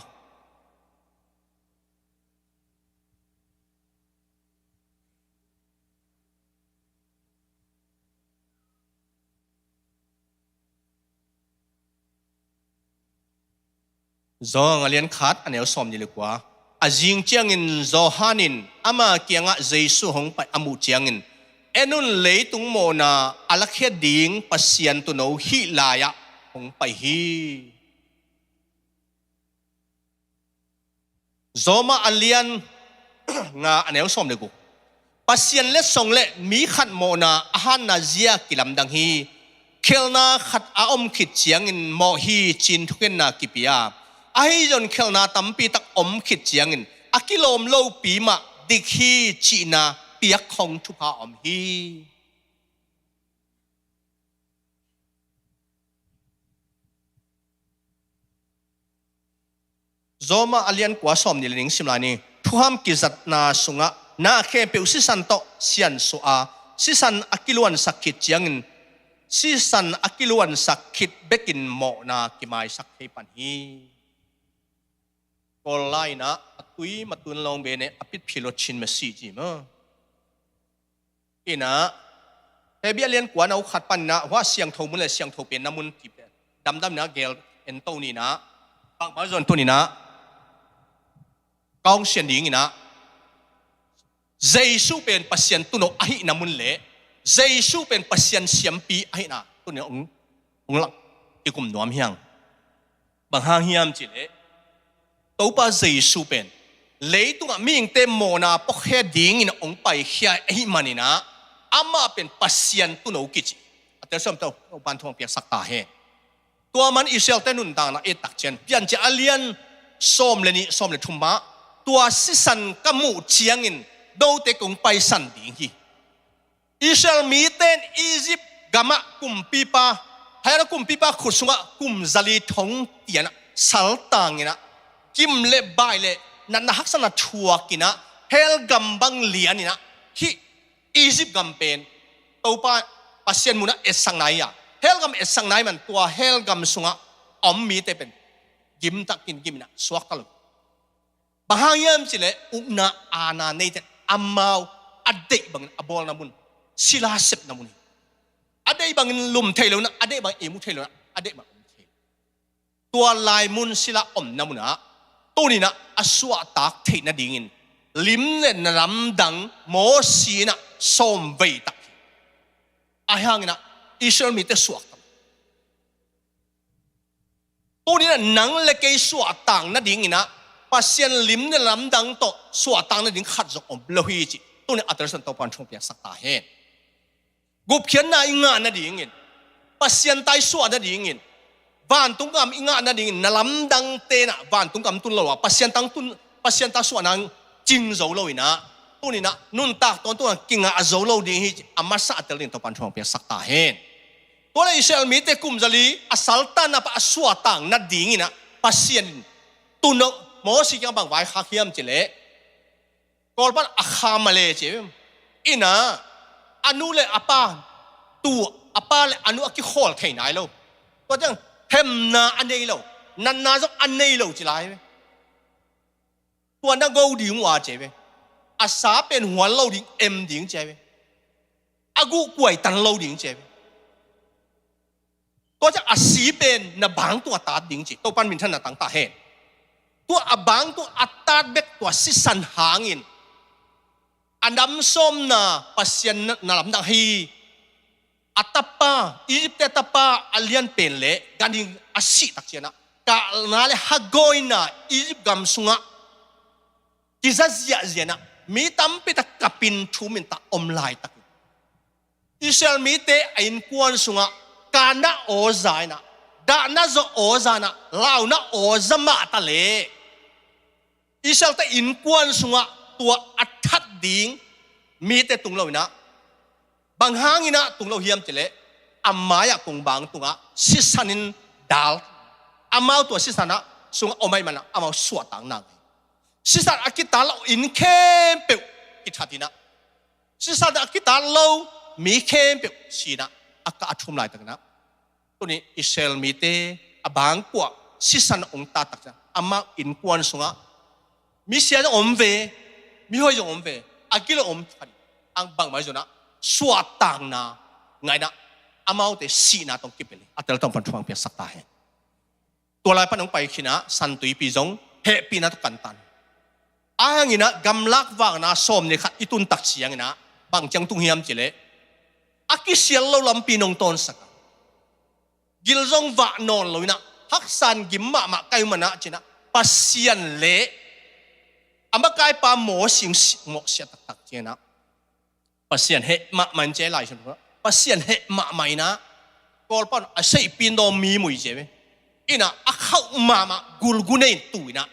Zawng a lian khat, a neu sawm nih le kua. A zing ciangin Johan in ama kiangah Jesu hong pai a muh ciangin, en un, leitung mawhna a lakhia ding Pasian tuuno hih lai-ah hong pai hi. Zawmah a lian nga, a neu sawm le guk. Pasian letsong le mi khat mawhna a hanna zia kilamdang hi. Khelhna khat a om khit ciangin mawh hi ci-in thukhenna kipia, ahi zongin khelhna tampi tak om khit ciangin a kilawm lopi mah dik hi cihna piak khong thupha om hi. Zawmah a lian kua, sawm nih le nih sim lai ni. Thukham kizatna sungah na khempeuh sisan tawh siansuah a, sisan a kiluansak khit ciangin sisan a kiluansak khit bekin mawhna kimaisak thei pan hi. Kawl lai-in ah a tui matun long bene a pitphilot chin masi ci maw? In ah Hebru a lian kua a neu khat panin ah hua siangtho mun le siangtho pen na mun ti pen damdam in ah gel en to ni in ah, bangmah zong tuni in ah ka hong sian ding in ah, Jesu pen Pasian tuuno ahihna mun le Jesu pen Pasian siampi ahihna tuni in ah hong, hong lak i kum nuam hi hang. Bang hang hiam cih leh Topa Jesu pen leitungah mihingte mawhna puakhia dingin hong paikhia ahih manin ah amah pen Pasian tuuno kici. A telsiam Topa'n thu hong piaksak ta hen. Tua man Israelte nuntakna i et tak ciang Piancil a lian sawm le nih, sawm le thum ah, tua sisan ka muh ciangin note kong paisan ding hi. Israel mite in Egypt gamah kumpipa, Pharaoh kumpipa khut sungah kum zali thong tian ah saltang in ah, gim le bai le natna haksatna thuak in ah, hell gam bang lian in ah, hih Egypt gam pen Topa Pasian mun ah etsak nai a, hell gam etsak nai man, tua hell gam sungah a om mite pen gim takin gim in ah suakta lo. Bang hang hiam cih leh ukna aana neite in amau a deih bangin a bawlna mun, sila sepna mun hi. A deih bangin lum thei lo in ah, a deih bangin ihmu thei lo in ah, a deih bangin om thei lo. Tua lai mun, sila omna mun ah tuni in ah a suahtak theih nadingin lim le na lamdang Moses in ah sawm vei tak hi. Ahi hangin ah Israel mite suakta Tuni in ah nang le kei suahtak nadingin ah Pasian lim le lamdang tawh suahtak nading khat zong om lo hi cih tuni a telsiam Topa'n thu hong piaksak ta hen. Gupkhiatna i ngah nadingin, Pasian ta i suah nadingin, vantung gam i ngah nadingin na lamdangte in ah vantung gam tun lo a, Pasian ta tun, Pasian ta suahna cing zo lo in ah, tuni in ah nuntak tawntung ah kingah zo lo ding hi cih a masa a tel ding Topa'n thu hong piaksak ta hen. Tua leh Israel mite kum zali a saltanna pan a suahtak nadingin ah Pasian in tuuno Moses kiang bang vaikhak hiam cih leh, Kawl pan a kha male ci hi. In ah a nu le a pa, tuu a pa le a nu a kikhawl thei nai lo. Tua ciang hemna a nei lo, natna zong a nei lo ci lai hi. Tua na go ding uh a ci hi ve. A sa pen huan lo ding, em ding ci hi ve. A guh kuai tan lo ding ci hi ve. Tua ciang a si pen na bang tung a tat ding ci, Topa'n minthanna tang ta hen. Tua a bang tung a tat bek tua sisan hangin a nam sawmna Pasian na, na lamdang hi. A tapa, Egypt-te tapa a lian pen le ganhing a sih tak ciang ah, kahna le hagawina Egypt gam sungah kiza ziahziah in ah, mi tampi tak kapin thum in ta om laitak. Israel mite a innkuan sungah kahna aw za in ah, dahna zaw aw za in ah, launa aw za mah ta leh Israel-te innkuan sungah tua a that ding mite tung lo in ah, bang hangin ah tung lo hiam cih leh, a mai-ah kong bang tungah sisan in dal, amau tua sisan ah sungah om ahih manin ah amau suahtak nang. Sisan a kitat lo inn khempeuh kithat in ah, sisan a kitat lo mi khempeuh si in ah, a kah a thum laitakin ah, tuni Israel mite a bang kuah sisan hong tat tak ciang, amau innkuan sungah misia zong om ve, mihoih zong om ve, a gilo om khat ang bangmah zong ah suahtakna ngah in ah, amaute sihna tawh kipia leh a tel Topa'n thu hong piaksak ta hen. Tua lai pan hong pai khin ah San Tuipi zong hehpihna tawh kan tan. Ahi hangin ah gamlak vakna sawm le khat i tun tak ciangin ah bang ciang tung hiam cih leh, a kisial lo lampi in hong tawnsak a, gil zong vah nawn lo in ah, haksa in gim mahmah ka hih manin ah ci in ah, Pasian le a makaipa Moses in si-, mawhsiat taktak ciang ah, Pasian heh mahmah in ci hi Lai Siangtho ah. Pasian heh mahmah in ah, Kawl pan a seihpi in dawn mi mui ci hi ve. In ah a khauh mahmah gulgu nei in tu in ah,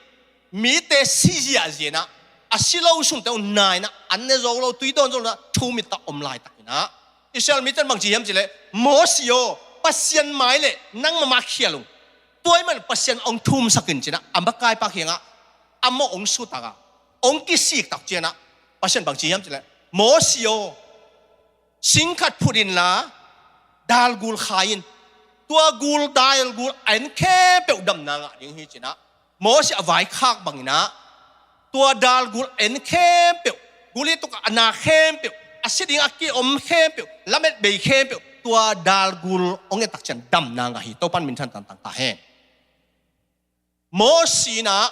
mite si ziahziah in ah, a si lo sungte uh na in ah, an ne zo lo, tui dawn zo lo in ah, thum in ta om laitakin ah, Israel mite in bang ci hiam cih leh, Moses aw, Pasian mai le nang mahmah khial ung. Tua ahih manin Pasian hong thumsak in ci in ah, a makaipa kiangah a mawh hong sutak a, hong kisik tak ciang ah, Pasian bang ci hiam cih leh, Moses aw, sing khat phut inla, dal gul khai in. Tua gul, dal gul a en khempeuh damna ngah ding hi ci in ah, Moses a vaikhak bangin ah, tua dalgul en khempeuh, guli tuk a na khempeuh, a si ding a ki-om khempeuh, lamet bei khempeuh, tua dalgul hong et tak ciang damna ngah hi. Topa'n minthan tangtang ta hen. Moses in ah,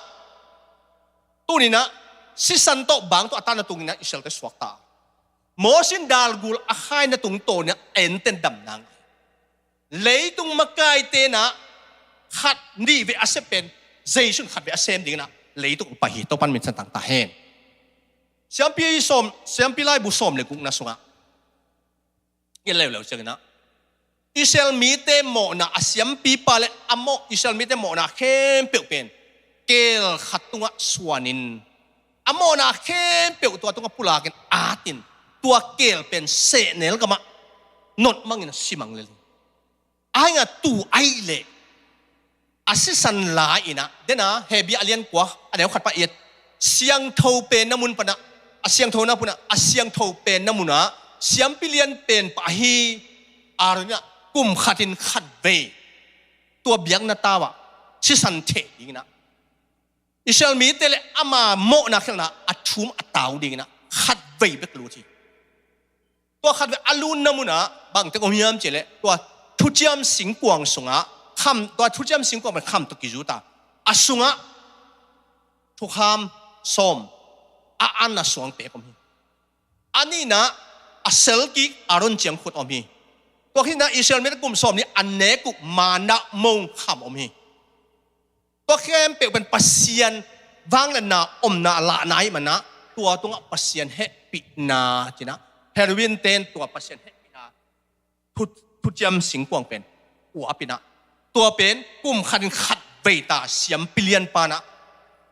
tuni-in ah, sisan tawh bang tawh a tanna tungin ah Israelte suakta. Moses in dalgul a khaina tungtawnin ah enten damna ngah hi. Leitung makaite in ah khat nih vei a sia pen, Jesu in khat vei a sem dingin ah leitung pai hi. Topa'n minthan tangtang ta hen. Siampi sawm, Siampi Laibu sawm le gukna sungah, ngen leuleu ciangin ah, Israel mite mawhna, a siampipa le a mawh, Israel mite mawhna khempeuh pen keel khat tungah suanin, a mawhna khempeuh tua tungah pulakin atin, tua keel pen sehnel gamah notmangin a simang lel hi. Ahi hangin ah tu ahih leh a sisan lai-in ah, den a, Hebru a lian kua, a neu khat pan i et, siangtho penna mun pan ah, a siangthona pan ah, a siangtho penna mun ah siampi lian pen pah ahi Aaron in ah kum khatin khat vei tua biakna tau ah sisan theh dingin ah, Israel mite le ama mawhna khialhna a thum a tau dingin ah khat vei bek lut hi. Tua khat vei a lutna mun ah bangteng om hiam cih leh, tua thuciam singkuang sungah kham, tua thuciam singkuang pen kham tawh kizut a, a sungah thukham sawm, a anna suang pek om hi. A nihna, a selkik Aaron ciangkhut om hi. Tua khit in ah Israel mite kum sawmnih a nek uh manna mong kham om hi. Tua khempeuh pen Pasian vangliatna omna a lahna ahih manin ah, tua tungah Pasian hehpihna ci-in ah, Hebru ten tua Pasian hehpihna thu, thuciam singkuang pen kuapin ah, tua pen kum khatin khat vei ta siampi lianpa in ah,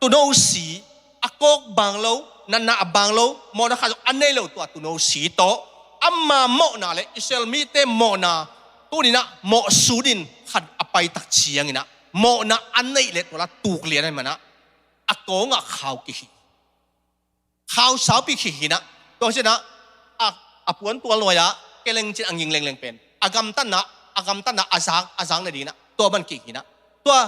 tuuno si, a kawk bang lo, natna a bang lo, mawhna khat zong a nei lo tua tuuno si tawh, ama mawhna le Israel mite mawhna, tuni-in ah mawh sunin khat a pai tak ciangin ah, mawhna a neih le tua la tuk lian ahih manin ah, a kawngah khau kihih, khau saupi kihih in ah, tua hi ciangin ah, a, a puan tual nuai-ah keleng cin a nging lengleng pen, a gamtatna, a gamtatna a zak, a zak nadingin ah tua bang kihih in ah, tua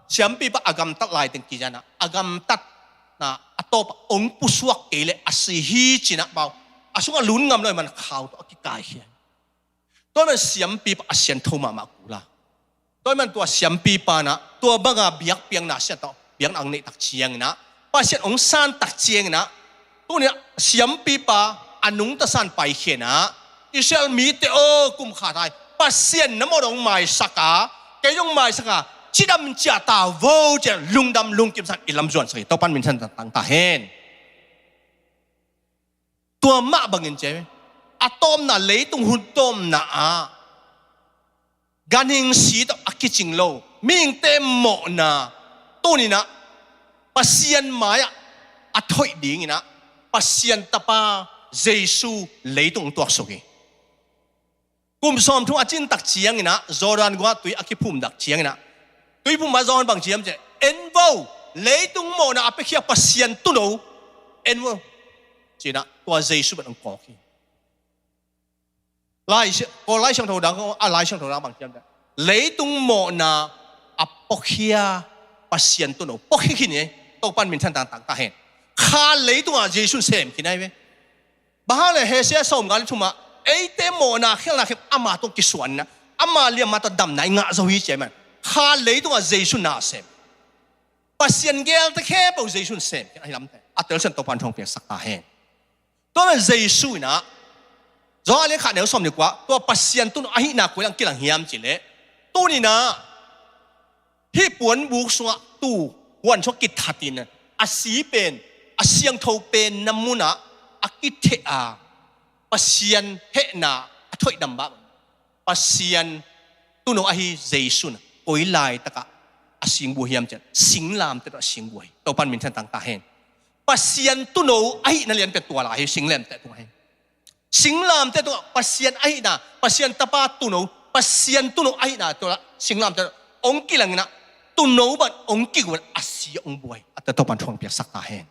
siampipa a gamtat lai teng kizia in ah, a gamtatna a tawp ah hong pusuak kei leh a si hi ci-in ah, bau, a sungah lut ngam lo ahih manin khau tawh a kikaikhia. Tua ahih manin siampipa a siangtho mahmah kul a. Tua ahih manin tua siampipa in ah, tua banga biakpiakna sian tawh, biakna hong neih tak ciangin ah, Pasian hong san tak ciangin ah, tuni-in ah siampipa a nungta san paikhia in ah, Israel mite aw, kum khat a Pasian na mawhna hong maisak a, kei zong maisak a, cidam ciah ta vo ci-in lungdam lungkim san i lam zuansak hi. Topa'n minthan tangtang ta hen. Tua mah bangin ci hi. A tawpna, leitung hun tawpna ah ganhing si tawh a kicing lo mihingte mawhna, tuni-in ah Pasian mai-ah a thoih dingin ah Pasian Tapa Jesu leitung tuaksuk hi. Kum sawmthum a cin tak ciangin ah, Jordan gua tui a kiphum tak ciangin ah, tuiphum ah Jordan bang ci hiam cih leh, en vo, leitung mawhna a piakhia Pasian tuuno, en vo, ci-in ah tua Jesu bang hong kawk hi. Lai, Kawl Lai Siangtho dang, a Lai Siangtho dang bang ci hiam cih leh, leitung mawhna a puakhia Pasian tuuno, puakhia khin hi. Topa'n minthan tangtang ta hen. Kha leitungah Jesu in sem khin ahi ve. Bang hang leh Isaiah sawmnga le thumah, eite mawhna khialhna khempeuh ama tungah kisuan in ah, ama liamma tawh damna i ngah zo hi ci ahih manin, kha leitungah Jesu na sem. Pasian geelte khempeuh Jesu in sem khin ahi lamte, a telsiam Topa'n thupha hong piaksak ta hen. Tua ahih manin Jesu in ah, Johan a lian khat a neu sawm le kua, tua Pasian tuuno ahihna koi-ah hong kilang hiam cih leh, tuni-in ah hih puanbuk sungah tu huan sungah kithatin, a si pen, a siangtho penna munah a kitheh a, Pasian hehna a thoih dam bang, Pasian tuuno ahi Jesu in koi laitakah a singbuai hiam cih leh, singlamteh tungah a singbuai hi. Topa'n minthan tangtang ta hen. Pasian tuuno ahihna lianpen tua lai hi, singlamteh tungah hi. Singlamteh tungah Pasian ahihna, Pasian Tapa tuuno, Pasian tuuno ahihna tua singlamteh hong kilang in ah, tuuno bang hong kiguan a si hong buai. A tel Topa'n thupha hong piaksak ta hen.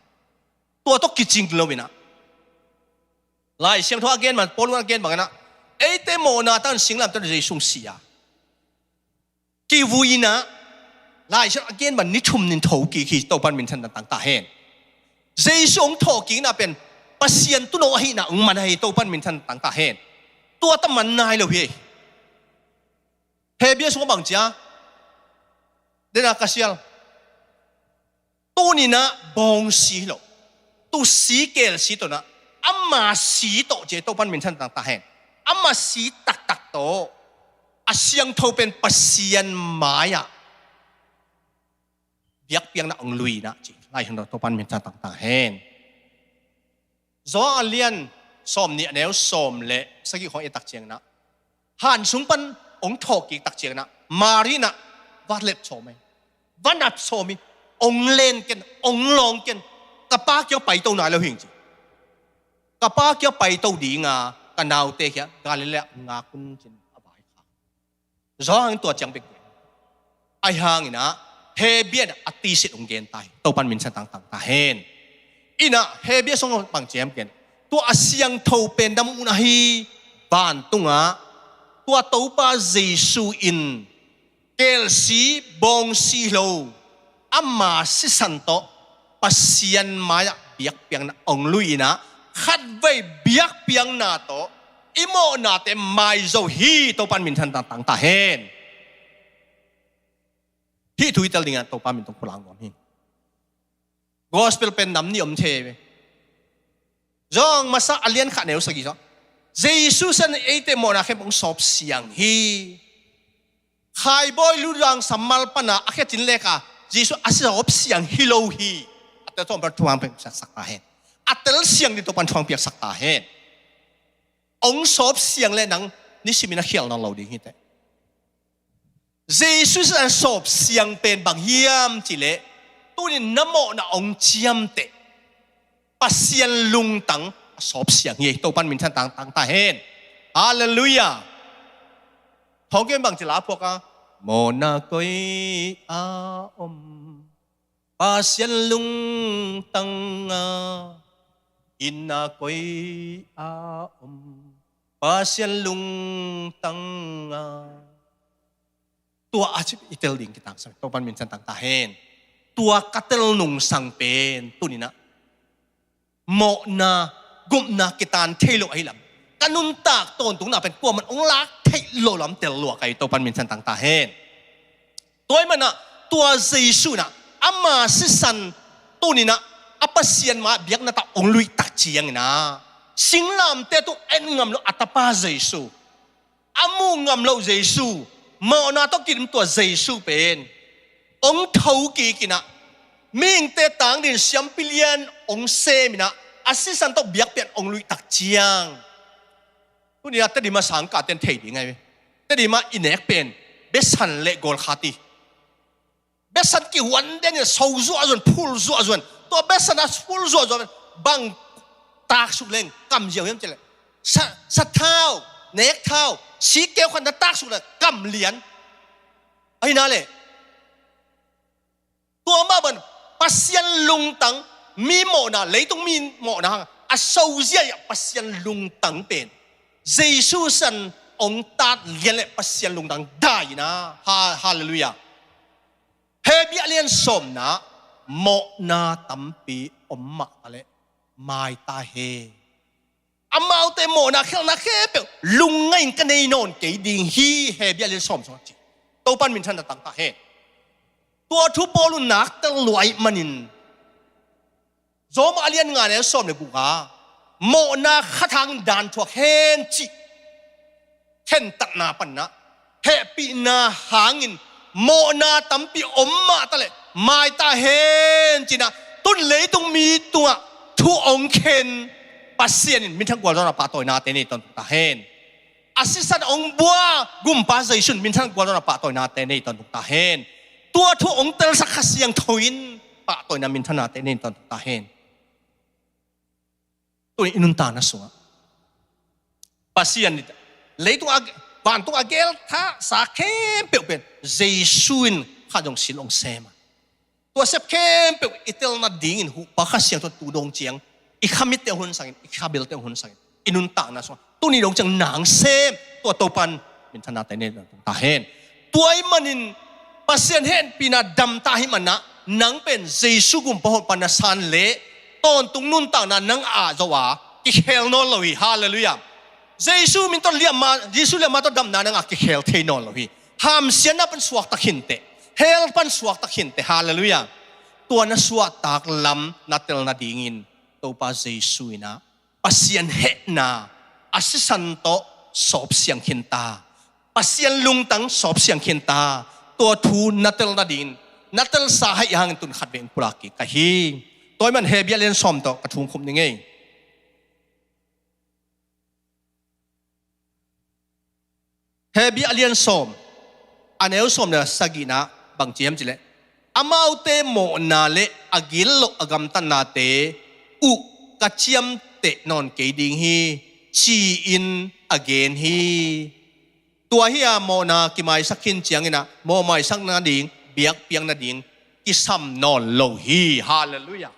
Tua tawh kicing lo-in ah, Lai Siangtho a gen bang, Paul in a gen bangin ah, eite mawhna tangin singlamteh tungah Jesu hong si a, kivui in ah, Lai Siangtho a gen bang ni thum nin tho kik hi, Topan minthan tangtang ta hen. Jesu hong thawhkikna pen Pasian tuuno ahihna hong man ahi, Topan minthan tangtang ta hen. Tua ta man nai lo hi. Hebru sungah bang ci a, dena ka sial, tuninah bawngsi hi lo, tusi kelsi tawh nah, ama si tawh ci a, Topan minthan tangtang ta hen. Ama si taktak tawh a siangtho pen Pasian mai-ah biakpiakna hong lui nah ci. Lai Siangtho, Topan minthan tangtang ta hen. Johan a lian sawm nih a neu sawm le sagih khawng i et tak ciang nah, han sung pan hong thawhkik tak ciang nah, Mari nah va lep sawm hi, va nap sawm hi. Hong len ken, hong lawng ken, ka Pa kiang paito nai lo hing ci. Ka Pa kiang paito dinga ka naute kiang Galilee ngak un ci-in a vaikhak. Johan tua ciang bek. Ahi hanginah Hebru in a tisit hong gen ta hi, Topan minthan tangtang ta hen. Inah Hebru sungah bang ci hiam gen, tua a siangtho pen na muhna hi, vantungah tua Topa Jesu in kelsi bawngsi lo, ama sisan tawh Pasian mai-ah biakpiakna hong lui inah, khatvei biakpiakna tawh i mawhnate mai zo hi, Topan minthan tangtang ta hen. Hih thu i tel dingah Topa min tawh khulang nuam hi. Gospel pen nam nih om thei ve. Johan masa a lian khat neu sagih sawm. Jesu sisan in eite mawhna khempeuh hong sawp siang hi. Khaibawi lutang sammal pana a khia cin leka Jesu a sawp siang hi lo hi. A tel tawm pan thuang piaksak ta hen. A tel siang ding tawh pan thuang piaksak ta hen. Hong sawp siang le nang nisimin a khial nawn lo ding hi teh. Jesu sisan sawp siang pen bang hiam cih leh, tunin na mawhna hong ciamteh Pasian lungtang a sawp siang hi. Topan minthan tangtang ta hen. Halleluiah. Thawngkian bang ci la phuak a, mawhna koi a om Pasian lungtang a, itna koi a om Pasian lungtang a. Tua a cip i tel ding kitangsam. Topan minthan tangtang ta hen. Tua ka tel nungsang pen tuninah mawhna, gupna kitan thei lo ahi lam, ka nuntak tawntungna pen kuaman hong lak theih lo lam tel lua ka hi. Topan minthan tangtang ta hen. Tua ahih manah tua Jesu nah ama sisan tuninah a Pasian mai-ah biakna tawh hong luih tak cianginah singlamteh tung en ngam lo a tapa Jesu, a muh ngam lo Jesu, mawhna tawh kidim tua Jesu pen hong tho kikinah mihingte tang dingin siampi lian hong seminah a sisan tawh biakpiakna hong luih tak ciang, tuninah Tedim a sangkahte in thei ding ahi ve. Tedim a i nek pen besan le gawlkhat hi. Besan kihuan den in so zuahzuah in, phul zuahzuah in. Tua besan a phul zuahzuah in bang taksuk leng kam ziau hiam cih leh, sa, sathau, nekthau, sikkeu khat na taksuk leh kam lian. Ahi na leh tua mah bang Pasian lungtang, mi mawhna, leitung mi mawhna hang a so ziai-ah Pasian lungtang pen Jesu sisan hong tat lian leh Pasian lungtang dai inah. Ha, halleluiah. Hebru a lian sawmna, mawhna tampi om mah ta leh mai ta hen. Amaute mawhna khialhna khempeuh lungngaih in ka nei nawn kei ding hi, Hebru a lian sawm sungah ci. Topan minthan tangtang ta hen. Tua thu Paul in nak tel lua ahih manin Rom a lian nga neu sawm le guk ah, mawhna khat hangin dan thuak hen cih khentatna panah hehpihna hangin mawhna tampi om mah ta leh mai ta hen cinah, tun leitung mi tungah thu hong khen Pasian in minthang gualzawhna pahtawinate nei tawntung ta hen. A sisan hong bua Gumpa Jesu in minthang gualzawhna pahtawinate nei tawntung ta hen. Tua thu hong telsak Kha Siangtho in pahtawina minthanate nei tawntung ta hen. Tuni i nuntakna sungah Pasian in leitung a, vantung a gel thasa khempeuh pen Jesu in khat zong silh hong sem a, tua sep khempeuh i tel nadingin huhpa Kha Siangtho tu dong ciang i kha mitte hong hun sangin, i kha belte hong hun sangin, i nuntakna sungah tuni dong ciang nang sem, tua Topan minthanate nei tawntung ta hen. Tua ahih manin Pasian hehpihna damta ahih manin ah, nang pen Jesu gumpa hong pan na san leh tawntung nuntakna nang a zo a kikhel nawn lo hi. Halleluiah. Jesu min tawh liamma, Jesu liamma tawh damna nang a kikhel thei nawn lo hi. Hamsiatna pan suakta khinteh, hell pan suakta khinteh. Halleluiah. Tua na suahtak lam na tel nadingin Topa Jesu in ah Pasian hehna a sisan tawh sawpsiang khinta, Pasian lungtang sawpsiang khinta, tua thu na tel nadingin, na telsa ahih hangin tun khatvei in pulak kik ka hi. Tua ahih man Hebru a lian sawm tawh ka thu khup ning ei. Hebru a lian sawm, a neu sawm le sagihna bang ci hiam cih leh, amaute mawhna le a gilo a gamtatnate uh ka ciamteh nawn kei ding hi, ci-in a gen hi. Tua hi a mawhna kimaisak khin ciangin ah, mawh maisak nading, biakpiak nading kisam nawn lo hi. Halleluiah.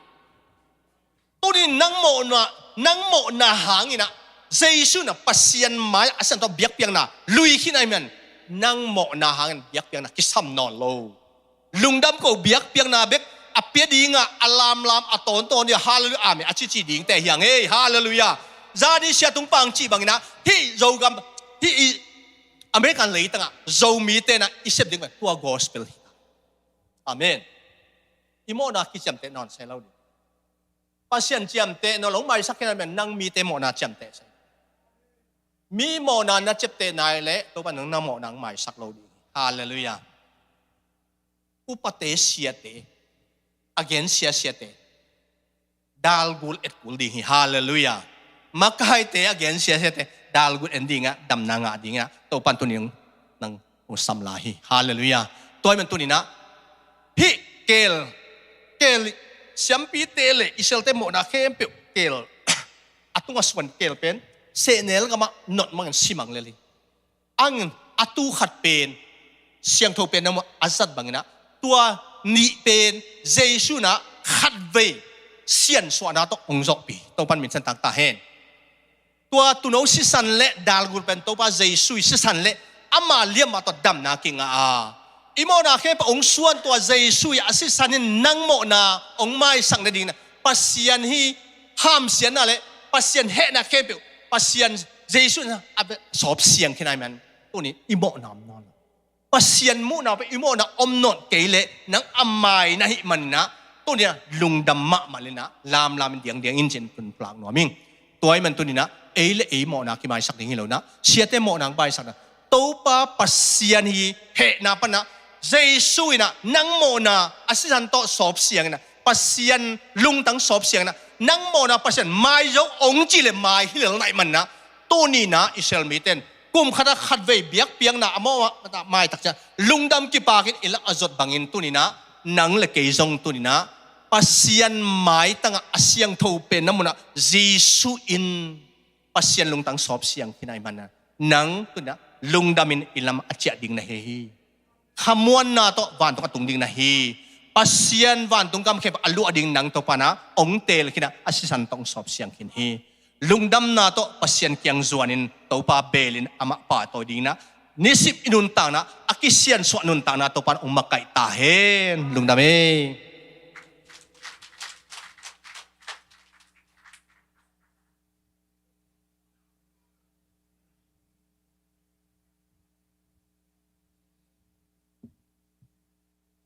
Tuni nang mawhna, nang mawhna hangin ah, Jesu in ah Pasian mai-ah a sisan tawh biakpiakna lui khin ahih man, nang mawhna hangin biakpiakna kisam nawn lo. Lungdam ko, biakpiakna bek a pia dingah a lamlam a tawntawn dingah, halleluiah, amen, a cici dingte hi hang ei. Halleluiah. Zani Sia Tung Pang cih bangin ah, hih Zogam, hih i American leitangah Zomite in ah i sep ding bang tua gospel hi. Amen. I mawhna kiciamteh nawn se lo ding. Pasian ciamteh nawn lo, maisak khin ahih man nang mite mawhna ciamteh se. Mi mawhna na ciamteh nai leh Topa nang na mawhna hong maisak lo ding. Halleluiah. Upate siate, a gen sia siate, dalgul etkul ding hi. Halleluiah. Makaite a gen sia siate dalgul en dingah, damna ngah dingah Topa in tuni nang hong samla hi. Halleluiah. Tua ahih man tuni in ah, hih keel, keel, siampite le Israelte mawhna khempeuh keel, a tungah suan keel pen sehnel gamah not mangin si mang lel hi. Ang a tu khat pen siangtho pen na mu a zat bangin ah, tua nih pen Jesu in ah khatvei siansuahna tawh hong zawhpih, Topa in min siangtho ta hen. Tua tuuno sisan le dalgul pen Topa Jesu i sisan le ama liamma tawh damna kingah a, i mawhna khempeuh hong suan tua Jesu i a sisan in nang mawhna hong maisak nadingin ah, Pasian hi hamsiatna le Pasian hehna khempeuh Pasian Jesu in ah a sawpsiang khin ahih man, tuni i mawhna om nawn lo. Pasian muhna pen i mawhna om nawn kei leh nang a mai na hih manin ah, tuni ah lungdam mahmah in ah, lamlam in diangdiang in cin tun pulak nuam ing. Tua ahih man tuni in ah, ei le ei mawhna kimaisak ding hi lo in ah, siate mawhna hong maisak in ah, Topa Pasian hi hehna pan ah, Jesu in ah nang mawhna a sisan tawh sawpsiang in ah, Pasian lungtang sawpsiang in ah, nang mawhna Pasian mai zo hong ci le mai hi lel na hih manin ah, tuni in ah Israel mite in kum khat ah khatvei biakpiakna a mawh ah maitak ciang lungdam kipakin i lak a zot bangin tuni in ah, nang le kei zong tuni in ah Pasian maitangah a siangtho pen na mun ah Jesu in Pasian lungtang sawpsiang khin ahih manin ah, nang tuni in ah lungdamin i lam a ciah ding na hi hi. Khamuanna tawh vantung a tung ding na hi. Pasian vantung gam khempeuh a luah ding nang Topa in ah hong teel khin ah, a sisan tawh hong sawpsiang khin hi. Lungdamna tawh Pasian kiang zuanin Topa beelin amah pahtawi dingin ah, nisip i nuntakna, a kisiansuah nuntakna Topa in hong makaih ta hen. Lungdam ei.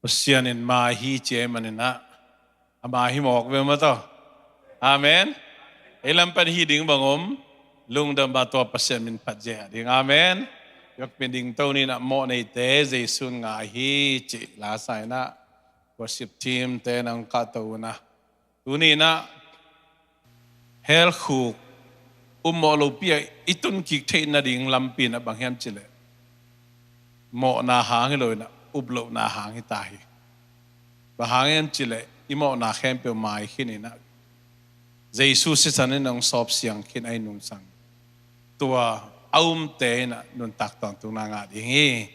Pasian in mai hi ci ahih manin ah, a mai hi mawk ve maw taw. Amen. Ei lam pan hi ding bang om, lungdam a tua Pasian min phat zia ding. Amen. Yokpi ding to ni in ah, mawhneite Jesu in ngai hi ci la sa in ah, worship team te nang kah to un ah, tuni in ah hell khuk upmawh lopi ah i tun kik theih nading lampi in ah bang hiam cih leh, mawhna hang hi lo in ah, up lohna hang hi ta hi. Bang hang hiam cih leh i mawhna khempeuh mai khin in ah, Jesu sisan in hong sawpsiang khin ahih nungsang, tua a umte in ah nuntak tawntungna ngah ding hi.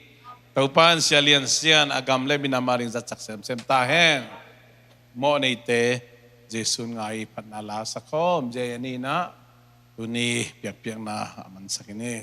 Topa in Sia Lian Sia in a gam le minam a ding zat sak semsem ta hen. Mawhneite Jesu in ngai hi phatna la sa khawm zia hi a ni in ah, tuni biakpiakna a mansak hi ni.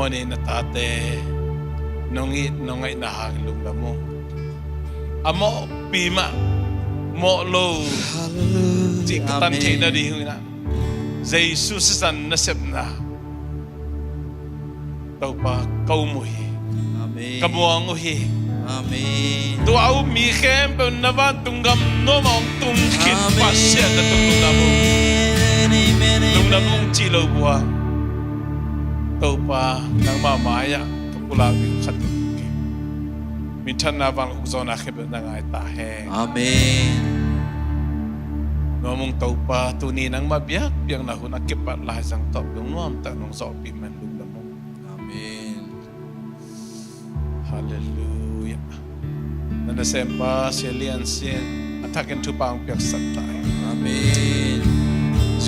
Tua ni na tate nong it nong ngaihna hangin lungdam ung. A mawhpi mah mawh lo cih ka tan theih nading uh inah Jesu sisan nasepna Topa ka um uh hi. Ka muang uh hi. Tua a um mi khempeuh na vantung gam nuam a hong tung khin Pasian na tung lungdam ung. Lungdam ung cih lo buang Topa nangmah mai-ah ka pulak ding khat uh hi. Minthanna vanluk zawhna khempeuh na ngai ta hen. Amen. Nuam ung Topa, tuni nangmah biakpiakna hun a kipat lai zang tawh lungnuam tak nong zawhpih man lungdam ung. Amen. Halleluiah. Na nasempa Sia Lian Sin a thakin thupha hong piaksak ta hen. Amen.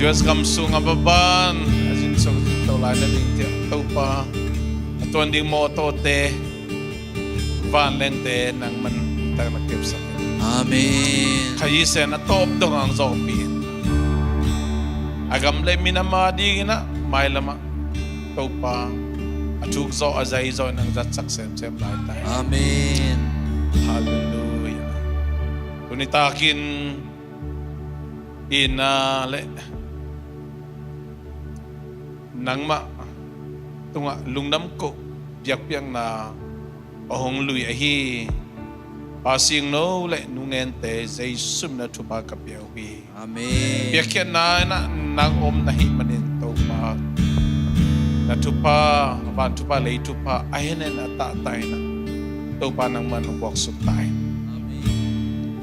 U S gam sung a baban a zin sung zin to lai na ding tiah Topa, a tuan ding mawtawte vanlengte nangman tak na kepsak in. Amen. Kha i sen a tawp dong ang zawhpih in. A gam le min a ma dingin ah mailamah Topa a thuk zawh a zai zawh in ang zatsak semsem lai ta. Amen. Halleluiah. Tuni takin ina le nangmah tungah lungdam koh biakpiakna a hong lui ahi Pa Singno le Nu Ngente Jesu min a thupha ka pia uh hi. Amen. Biakhiatna inah nang om na hih manin Topa, na thupha, van thupha, lei thupha a hennen a tahtah inah Topa nangman hong buaksuk ta in. Amen.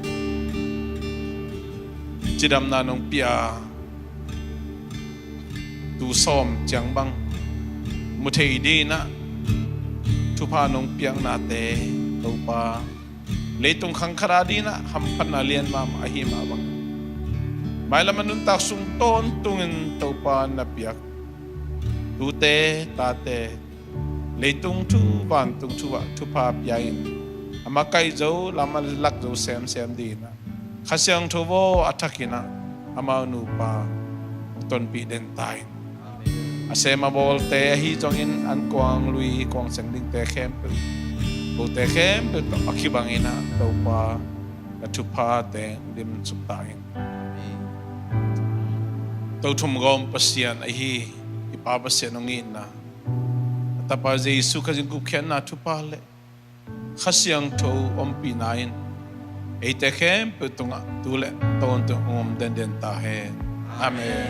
Cidamna nong pia tu sawm ciang bang mu thei dinah thupha nong piaknate Topa, leitung khangkhat a dinah hamphatna lian mahmah ahi mah bang, mailam a nuntak sung tawntungin Topa na piak tute tate leitung thu vantung thu ah thupha pia in, a makaih zo lam a lak zo semsem dinah Kha Siangtho vaw a thakinah amau nupa hong tonpih den ta in. A sem a bawlte ahi zongin an kuang lui kuang seng dingte khempeuh, kote khempeuh tawh a kibanginah Topa na thuphate limsuk ta in. Tothum gawm Pasian ahi i Pa Pasian hong itna, a Tapa Jesu Khazih gupkhiatna thupha le Kha Siangtho ompihna in eite khempeuh tungah tu le tawntung hong om denden ta hen. Amen.